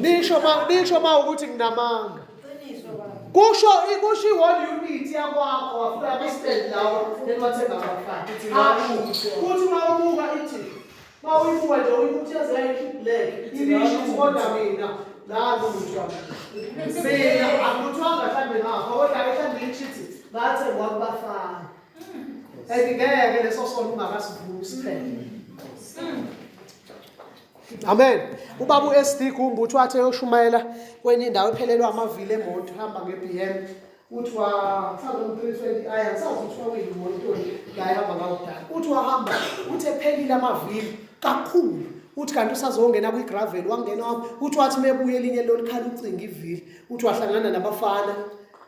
Nisho ma nisho ma ukuthi nginamanga. Kusho kusho i-one unit yakwakho wafuna ama-stand lawo eniwathenga abafana. Uthi uma ubuka ithi uma uyibuka nje uyibuka yaze yayisho i-black ilisho ukuthi kodwa mina ngalutho. Mina angikuthwanga mhlawumbe ngapha kodwa ke mhlawumbe ichithi ngathengwa kubafana. And ngeke leso sono ungakasivumi siphele. Amen. Ubaba uSD Gumbu uthi wathi eyoshumayela kwenye indawo ephelelwa amavili emoto hamba nge-BM uthi wa mhlawumbe 320 aya ngisazi ukuthi kwakuyimoto la ehamba ngawo kudala. Uthi wahamba uthi ephelile amavili kakhulu uthi kanti usazongena kwi-gravel wangena wami uthi wathi mebuye elinye lolikhala ucinga ivili uthi wahlangana nabafana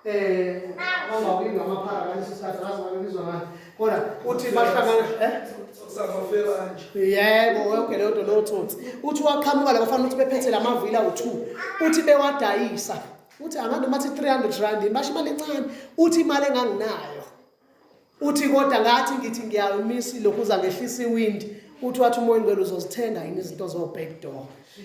eh bangawinga amaphara ngaleso sikhathi ngazi babebizwa ngani kodwa uthi bahlangana eh yebo yonke leyo nto leyo tsotsi uthi waqhamuka labafana uthi bephethe lamavili awu-two uthi bewadayisa uthi angazi noma athi 300 rand basho imali encane uthi imali enganginayo Uthi kodwa ngathi ngithi ngiyawumisa lokhu uza ngehlisa iwindi uthi wathi umoya ingcwele uzozithenga yini izinto zo-back door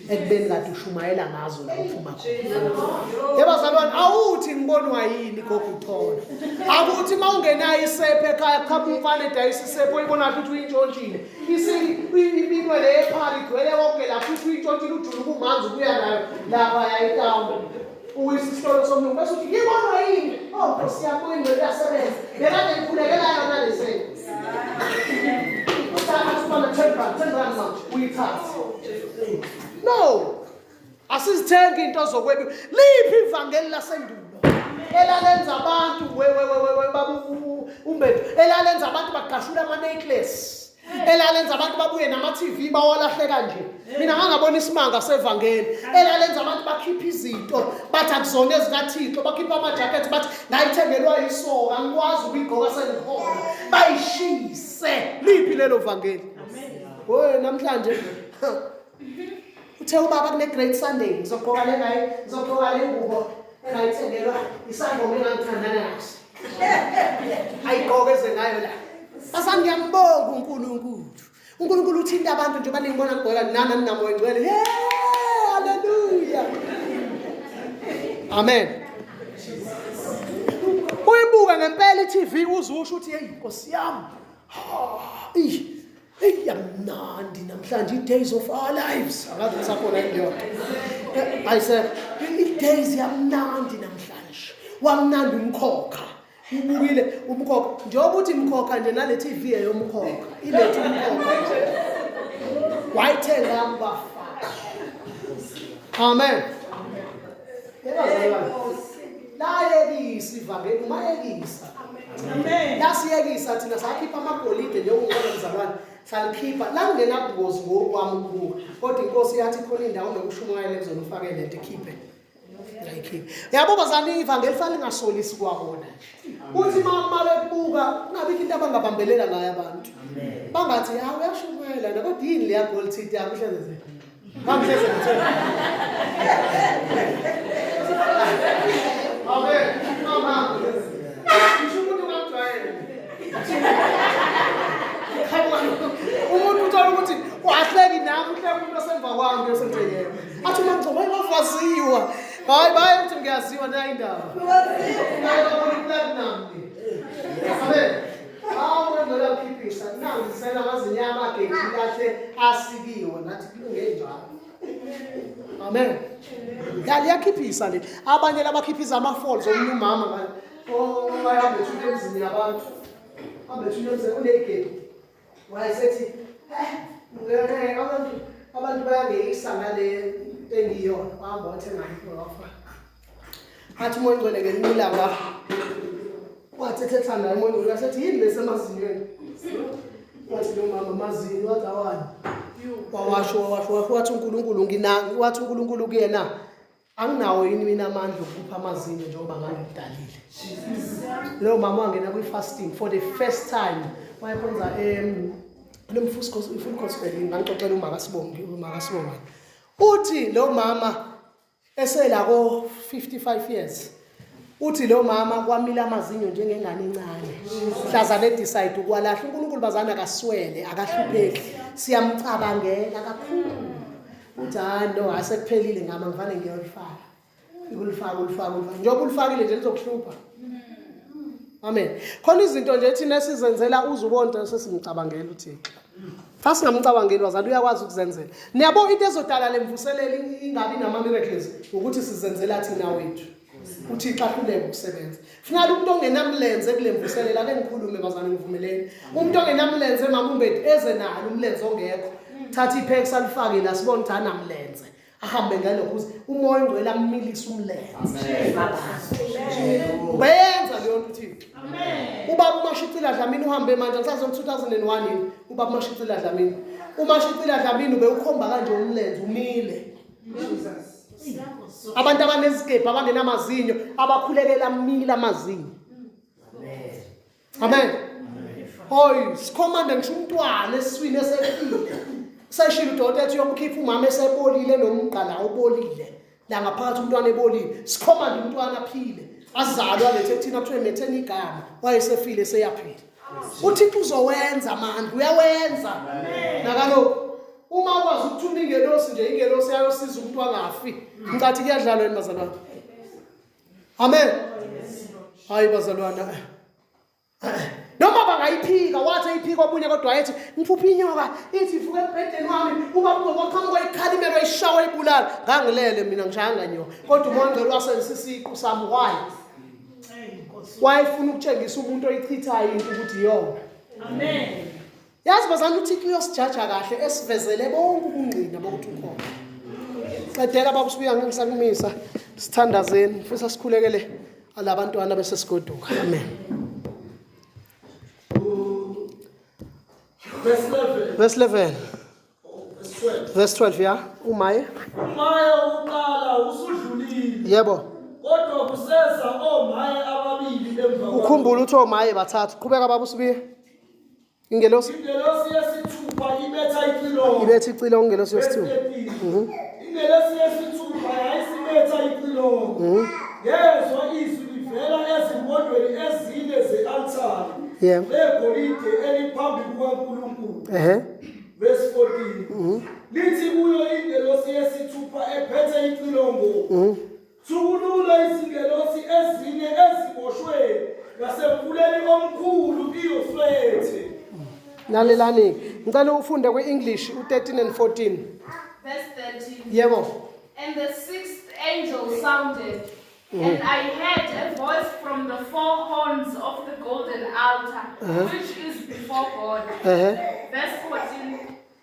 ekubeni kade ushumayela ngazo la uphuma khona. Yebazalwane awuthi ngibonwa yini gogo uthola. Akuthi uma ungenayo isephe ekhaya qhamuka umfana edayisa isephe oyibona ukuthi uyintshontshile. Ibinwe le ephara igcwele konke lapho uthi uyintshontshile ujuluka umanzi ubuya nayo lapha yayitawuni. Uwisa isitolo somlungu bese uthi ngibonwa yini? Oh Nkosi yami uyingcwele uyasebenza. Bekade ngikhulekela yona le sento. Uthatha usibona 10 rand, 10 rand manje uyithathe. No. Asizithengi into zokwebiwa. Liphi ivangeli lasendulo? Elalenza abantu we we we we babu umbethu. Elalenza abantu bagqashula ama necklace. Elalenza abantu babuye nama-TV bawalahle kanje. Mina ngangabona isimanga sevangeli. Elalenza abantu bakhipha izinto bathi akuzona ezikaThixo, bakhipha amajakhethi bathi ngayithengelwa yisoka, angikwazi ukuyigqoka sengikhona. Bayishise. Liphi lelo vangeli? Oye namhlanje uthe ubaba kune Great Sunday ngizogqoka le ngayi ngizogqoka le ngubo engayithengelwa isangoma engangithandana naso. Ayigqoke eze ngayo la. Asani ngiyambonga uNkulunkulu. uNkulunkulu uthinta abantu nje baningibona ngigqoka nana ninamoya ngcwele. Hey, haleluya. Amen. Uyibuka ngempela iTV uzusho uthi hey Nkosi yami. Ha, Eyi yamnandi namhlanje i-days of our lives. Angazi kusakhona yini leyo nto. Ayisekho. I-days yamnandi namhlanje. Wamnandi umkhokha. Ubukile umkhokha. Njengoba uthi mkhokha nje nale TV eyomkhokha. Ilethe umkhokha nje. Wayithenga kubafana. Amen. Yebo. Layekisa ivangeli umayekisa. Amen. Lasiyekisa thina sakhipha amagolide njengoba mzalwane salikhipha langenabungozi ngokwami ukubuka kodwa inkosi yathi khona indawo nokushumayela kuzona ufake lento ikhiphe ngayikhipha yabo bazani ivangeli fanele lingasolisi kwabona nje uthi uma bekubuka kungabikho into abangabambelela ngayo abantu bangathi hawu uyashumayela na kodwa yini leya gold teeth yakho uhleze Ngangihleze ngithe. Amen. Mama. Ngisho umuntu ngamjwayele. Umuntu uthola ukuthi wahleki nami uhleka umuntu osemva kwami osenthe yena. Athi uma ngigcoba waziwa. Hayi baye uthi ngiyaziwa nayi indaba. Waziwa. Nayi platinum. Amen. Hawu wena ukhiphisa nangisela amazinyo amageji kahle asikiwe ngathi kulunge njalo. Amen. Ya liyakhiphisa le. Abanye labakhiphisa ama falls omunye umama ngale. Oh bayahamba ethule emzini yabantu. Hambe ethule emzini unegedi. Wayesethi eh ngeke abantu abantu bayangeyisa ngale engiyona. Wahamba wathenga wafa. Athi umoya ongcwele ngelinye ilanga wathi ethetha naye umoya ongcwele wasethi yini lesemazinyweni wathi lo mama amazinyo wathi awani wawasho wawasho washo wathi uNkulunkulu ngina wathi uNkulunkulu kuyena anginawo yini mina amandla okupha amazinyo njengoba ngangidalile loyo mama wangena kwi-fasting for the first time wayekhonza um full gospel ngangixoxela umakasibongi umakasibongani uthi lo mama esela ko 55 years uthi lo mama kwamila amazinyo njengengane encane hlazane decide ukwalahla uNkulunkulu bazana akaswele akahlupheki siyamcabangela kakhulu uthi hayi no asekuphelile ngama ngifane ngiyolifaka ulifaka ulifaka ulifaka njengoba ulifakile nje lizokuhlupha amen khona izinto nje thina esizenzela uze ubone sesimcabangela uThixo Cha singamcabangeli wazali uyakwazi ukuzenzela. Niyabo into ezodala lemvuselelo ingabi nama miracles ukuthi sizenzela thina wethu. UThixo ahluleke ukusebenza. Funeka umuntu ongenamlenze kule mvuselelo ake ngikhulume bazane ngivumeleni. Umuntu ongenamlenze mama umbedi eze nalo umlenze ongekho. Thatha iphekisa alifake la sibone ukuthi anamlenze. ahambe ngalokho uze umoya ongcwele amilise umlenze ubenza leyo nto uthixo ubaba umashicila dlamini uhambe manje angisazi ngo-2001 yini ubaba umashicila dlamini umashicila dlamini ubewukhomba kanje umlenze umile abantu abanezikebhe abangenamazinyo abakhulekela amile amazinyo Amen. Hoy, sikhomanda ngisho umntwana esiswini esefile. Seshilo udokotela ethi uyomkhipha umama esebolile nomgqala obolile. La ngaphakathi umntwana ebolile. Sikhomanda umntwana aphile. Azalwa lethe kuthina kuthiwe metheni igama. Wayesefile seyaphila. UThixo uzowenza amandla, uyawenza. Nakalokhu uma ukwazi ukuthuma ingelosi nje ingelosi yayosiza umuntu angafi. Ngicathi kuyadlalwa yini bazalwane? Amen. Hayi bazalwana. Noma bangayiphika wathi eyiphika omunye kodwa wayethi ngiphupha inyoka ithi ivuka embhedeni wami uba ngoqhamuka ikhalimelo ishawa ibulala ngangilele mina ngishayanga nyoka kodwa umoya ongcwele wasenzisa isiqu sami why wayefuna ukutshengisa umuntu oyichithayo into ukuthi iyona amen Yazi bazalwane uThixo uyosijaja kahle esivezele bonke ubungqina bokuthi ukhona. Qedela baba usibuya ngisakumisa sithandazeni ngifisa sikhulekele alabantwana bese sigoduka. Amen. Verse 11. Verse 11. Verse 12. Verse 12, ya. Umaye. Umaye wokuqala usudlulile. Yebo. Kodwa kuseza omaye ababili emva kwakho. Ukhumbula uthi omaye bathathu. Qhubeka baba uSibiya. Ingelosi Ingelosi yesithupha ibetha icilongo. Ibetha icilongo ingelosi yesithupha. Ingelosi yesithupha yayisibetha icilongo. Ngezwa izwi livela ezimpondweni ezine ze-altare legolide eliphambi kukaNkulunkulu. Verse 14. Lithi kuyo ingelosi yesithupha ephethe icilongo. Thukulula izingelosi ezine eziboshwe ngasemfuleni omkhulu iYufrathe. Lalelani. Ngicela ufunde kwi-English u-13 and 14. Verse 13. Yebo. And the sixth angel sounded, and I heard a voice from the four horns of the golden altar, which is before God. Verse 14,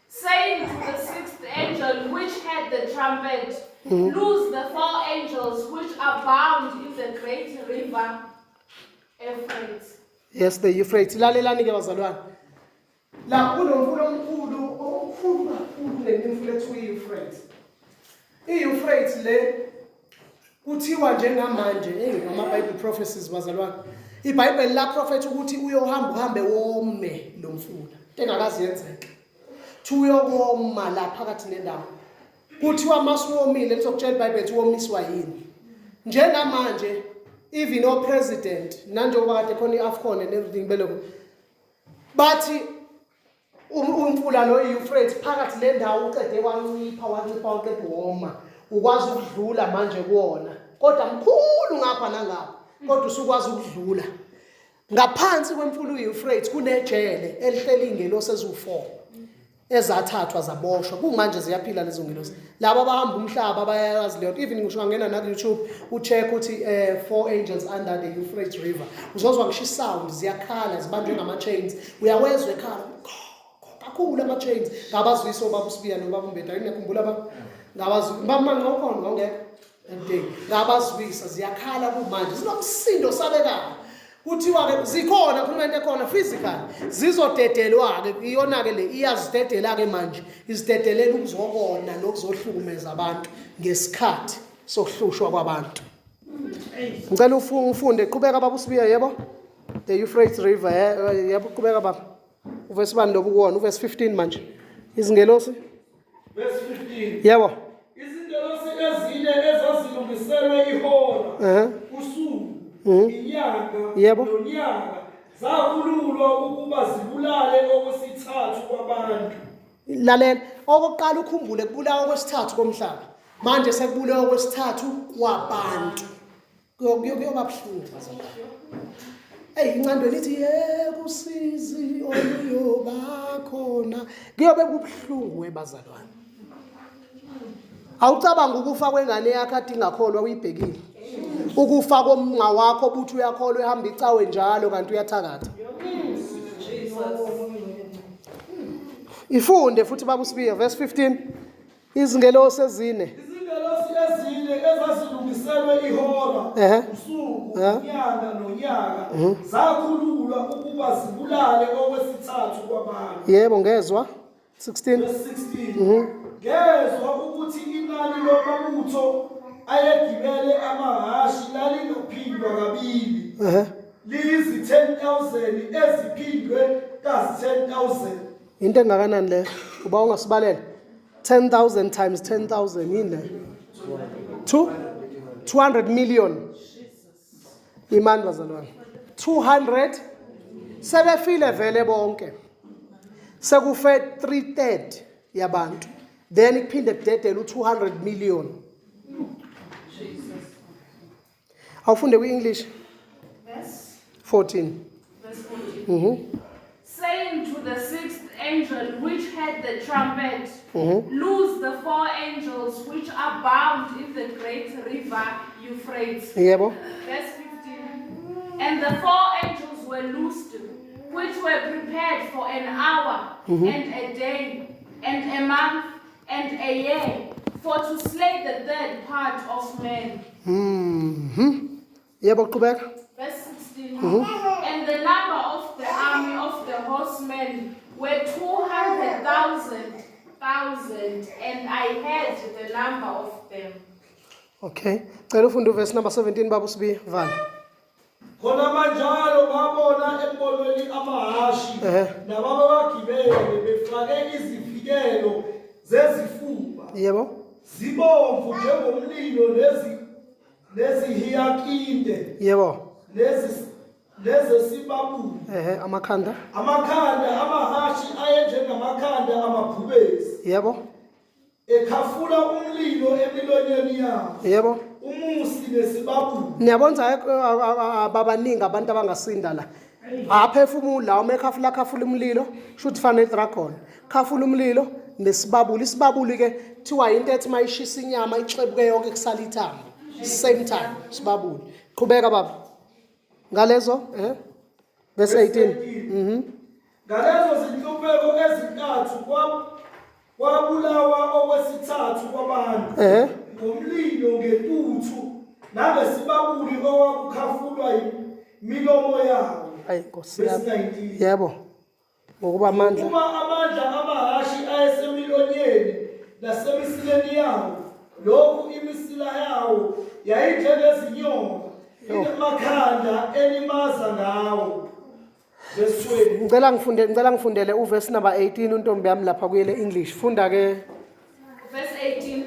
saying to the sixth angel which had the trumpet, Loose the four angels which are bound in the great river Euphrates. Yes, the Euphrates. Lalelani ke bazalwane. La kunomfula omkhulu, omkhulu kakhulu kunemifula ethiwa i-Euphrates. I-Euphrates le kuthiwa njengamanje, hey, ngama-Bible prophecies bazalwane. IBhayibheli la prophet ukuthi uyohamba uhambe wome lo mfula. Into engakazi yenzeke. Thi uyokoma la phakathi nendawo. Kuthiwa masuwomile lizokutshela iBhayibheli ukuthi womiswa yini. Njengamanje even o president nanjengoba kade khona i-AFCON and everything belokhu bathi umfula lo i-Euphrates phakathi nendawo uqede wancipha wancipha waqeda woma, ukwazi ukudlula manje kuwona, kodwa mkhulu ngapha nangapha, kodwa usukwazi ukudlula. Ngaphansi kwemfula u-Euphrates kunejele elihleli ingelosi eziwu-4 ezathathwa zaboshwa, kumanje ziyaphila lezo ngelosi. Laba abahamba umhlaba bayayazi leyo nto. Even ngisho ungangena naku-YouTube u-check uthi four angels under the Euphrates River, uzozwa ngisho i-sound, ziyakhala, zibanjwe ngama-chains, uyawezwa ekhala kakhulu ama-chains. Ngabazwisa obaba uSibiya nobaba uMbeda, ngiyakhumbula ba ngabazwisa baba Manxa ukhona ngawungekho that day, ngabazwisa ziyakhala kumanje, zinomsindo osabekayo. Kuthiwa-ke zikhona, khuluma into ekhona physical, zizodedelwa-ke, iyona-ke le iyazidedela-ke manje, izidedelela ukuzokona nokuzohlukumeza abantu ngesikhathi sokuhlushwa kwabantu. Ngicela ufunde, qhubeka baba uSibiya. Yebo, the Euphrates River. Yebo, qhubeka baba. Uvesi bani lobu kuwona? Uvesi 15 manje. Izingelosi. Verse 15. Yebo. Izingelosi ezine ezazilungiselwe ihora, usuku, inyanga, nonyaka zakhululwa ukuba zibulale okwesithathu kwabantu. Lalela, okokuqala ukhumbule kubulawa okwesithathu komhlaba. Manje sekubulewa okwesithathu kwabantu. Kuyoba buhlungu bazalwane. Eyi, incandweni ithi yebo usizi oluyoba khona. Kuyobe kubuhlungu webazalwane. Awucabanga ukufa kwengane yakho ade ingakholwa uyibhekile. Ukufa komnga wakho obuthi uyakholwa ehamba icawe njalo kanti uyathakatha. Ifunde futhi baba uSibiya verse 15. Izingelosi ezine. Izingelosi ezine ezazilungiselwe ihora, usuku, inyanga nonyaka zakhululwa ukuba zibulale okwesithathu kwabantu. Yebo, ngezwa. 16. Verse 16. Ngezwa ukuthi inani lomabutho ayegibele amahhashi lalingaphindwa kabili. Liyizi-10,000 eziphindwe kazi-10,000. Into engakanani leyo? Uba ungasibalela. 10,000 times 10,000 yini leyo? 2 200 million. Imani bazalwane. 200 sebefile vele bonke. Sekufe 3/3 yabantu. Then kuphinde kudedele u200 million. Awufunde kwi-English. Verse 14. Verse 14. Saying to the sixth angel which had the trumpet, Loose the four angels which are bound in the great river Euphrates. Yebo. Verse 15. And the four angels were loosed, which were prepared for an hour and a day and a month and a year, for to slay the third part of men. Yebo, qhubeka. Verse 16. And the number of the army of the horsemen Were 200,000 thousand, and I heard the number of them. Okay. Cela ufunde uverse number 17 baba uSibiya vala. Khona manjalo ngabona embonweni amahashi nababewagibele befake izivikelo zezifuba. Yebo. Zibomvu njengomlilo nezi nezihiyakinte. Yebo. Lezi lezesibabuli. Amakhanda. Amakhanda amahashi ayenjengamakhanda amabhubesi. Yebo. Ekhafula umlilo emilonyeni yawo. Yebo. Umusi nesibabuli. Niyabona ababaningi abantu abangasinda la. Aphefumula uma ekhafula khafula umlilo, shuthi fana nedragon. Khafula umlilo nesibabuli. Isibabuli ke kuthiwa into ethi mayishisa inyama ixebuke yonke kusala ithambo. Same time sibabuli. Qhubeka baba. Ngalezo verse 18. Ngalezo zinhlupheko ezintathu kwabulawa okwesithathu kwabantu ngomlilo, ngentuthu nangesibabuli okwakukhafulwa imilomo yawo. Ayi Nkosi Verse yami. 19. Yebo. Ngokuba amandla Uma amandla amahashi ayesemilonyeni nasemisileni yawo, lokhu imisila yawo yayinjengezinyoka, inamakhanda elimaza ngawo. Verse 20. Ngicela ngifundele uverse number 18 untombi yami lapha kuyele English. Funda ke. Verse 18.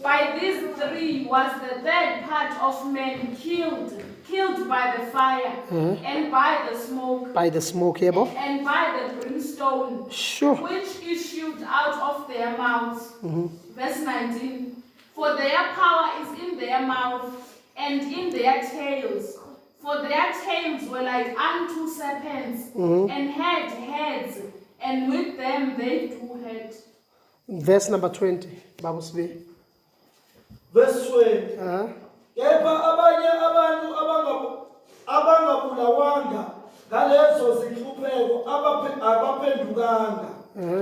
By these three was the third part of men killed, killed by the fire, and by the smoke, By the smoke, yebo. and by the brimstone, which issued out of their mouths. Verse 19. For their power is in their mouth and in their tails. For their tails were like unto serpents, and had heads, and with them they do hurt. Verse number 20, baba uSibiya. Verse 20. Kepha abanye abantu abangabulawanga ngalezo zinhlupheko abaphendukanga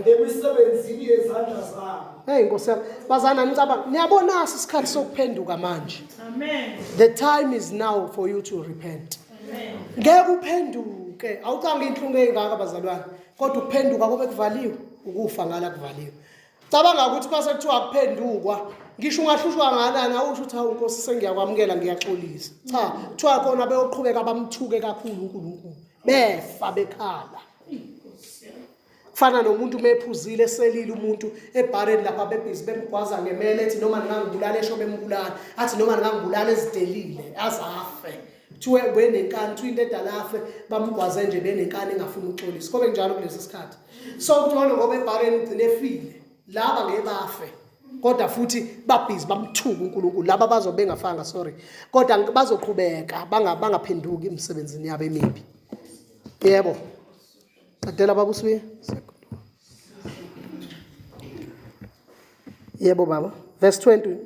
emisebenzini yezandla zabo. Hey Nkosi yami, bazana nicabanga niyabona isikhathi sokuphenduka manje. Amen. The time is now for you to repent. Amen. Ngeke uphenduke, awucanga inhlungu ezingaka bazalwane, kodwa ukuphenduka kobe kuvaliwe, ukufa ngala kuvaliwe. Cabanga ukuthi mase kuthiwa akuphendukwa, ngisho ungahlushwa nganani awusho ukuthi hawu Nkosi sengiyakwamukela ngiyaxolisa. Cha, kuthiwa khona beyoqhubeka bamthuke kakhulu uNkulunkulu. Befa bekhala. Kufana nomuntu uma ephuzile eselile umuntu ebhareni lapha bebhizi bemgwaza ngemele ethi noma ningangibulala esho bembulala athi noma ningangibulala ezidelile azafe kuthiwe benenkani kuthiwa into edala afe bamgwaze nje benenkani engafuni ukuxolisa kobe njalo kulesi sikhathi so kungcono ngoba ebhareni ugcine efile laba ngeke bafe kodwa futhi babhizi bamthuka uNkulunkulu laba bazobe bengafanga sorry kodwa bazoqhubeka bangaphenduki emsebenzini yabo emibi. Yebo. Qedela baba uSibiya. Yebo baba. Verse 20.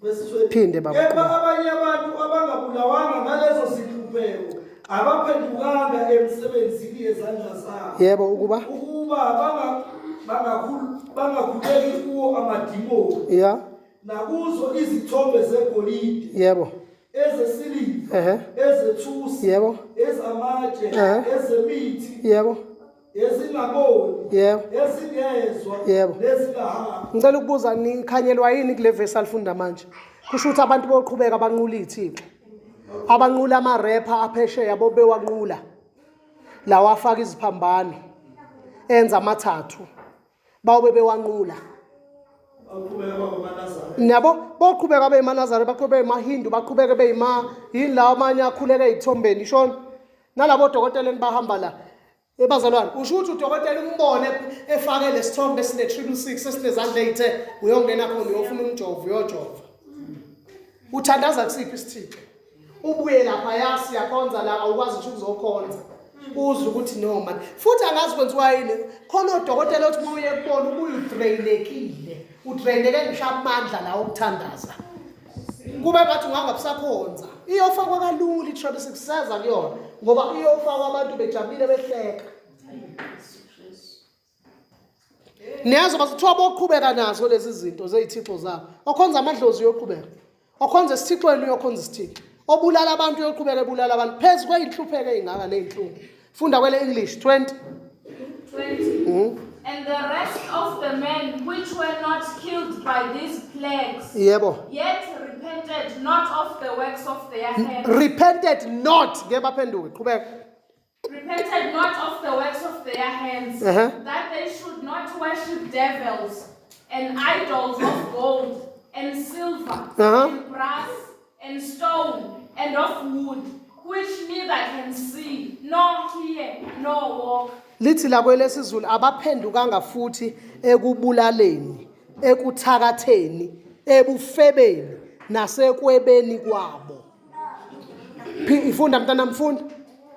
Verse 20. Phinde baba. Kepha abanye abantu abangabulawanga ngalezo zinhlupheko abaphendukanga emsebenzini yezandla zabo. Yebo ukuba Ukuba bangakhuleki kuwo amadimoni. Nakuzo izithombe zegolide. Yebo. Ezesiliva, ezethusi, Yebo. ezamatshe, ezemithi, Yebo. ezingaboni, Yebo. ezingezwa, Yebo. nezingahambi. Ngicela ukubuza nikhanyelwa yini kule verse alifunda manje? Kusho ukuthi abantu boqhubeka banqula ithixo. Abanqula ama-rapper aphesheya bobewanqula. Lawa afaka iziphambano enza amathathu. Bawobe bewanqula. Nabo boqhubeka beyimanazaretha, baqhubeke beyimahindu, baqhubeke beyima yini lawa amanye akhuleke ey'thombeni shona. Nalabo dokotela enibahamba la. Ebazalwane, usho ukuthi udokotela umbone efake lesithombe esine triple six esinezandla ey'the uyongena khona uyofuna umjovo uyojova. Uthandaza kusiphi isithixo? Ubuye lapha ya siyakhonza la awukwazi ngisho ukuzokhonza. Uzwe ukuthi no man. Futhi angazi kwenziwa yini. Khona odokotela othi uma uye kubona ubuye udrainekile. Udraineke ngisho amandla la okuthandaza. Kube ngathi ungangabusakhonza. Iyofakwa kalula i-triple six seza kuyona ngoba iyofakwa abantu bejabulile behleka. Niyazi kuthiwa boqhubeka nazo lezi zinto zey'thixo zabo. Okhonza amadlozi uyoqhubeka. Okhonza esithixweni uyokhonza isithixo. Obulala abantu uyoqhubeka ebulala abantu. Phezu kwey'nhlupheko ey'ngaka ney'nhlungu. Funda kwele English 20. 20. And the rest of the men which were not killed by these plagues, Yebo. Yet repented not of the works of their hands. Repented not, ngeke baphenduke. Qhubeka. Repented not of the works of their hands, that they should not worship devils and idols of gold and silver and brass and stone and of wood, which neither can see, nor hear, nor walk. Lithi la kwelesiZulu abaphendukanga futhi ekubulaleni, ekuthakatheni, ebufebeni nasekwebeni kwabo. Ifunda mntana, mfunda.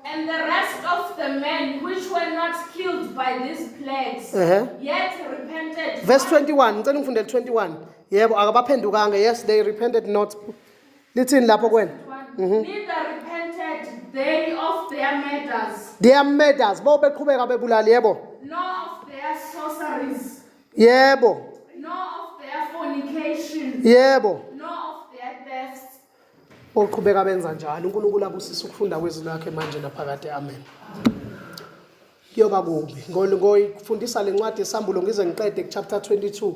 And the rest of the men which were not killed by these plagues, yet repented. Verse 21, ngicela ngifundele 21. Yebo, akabaphendukanga. Yes, they repented not. Lithini lapho kwena? Neither repented they of their murders, Their murders, bo beqhubeka bebulala, yebo. Nor of their sorceries, Yebo. Nor of their fornication, Yebo. Nor of their thefts. Oqhubeka benza njalo. UNkulunkulu abusise ukufunda kwezwi lakhe manje naphakade. Amen. Kuyoba kubi. Ngoyifundisa le ncwadi yesambulo ngize ngiqede ku chapter 22.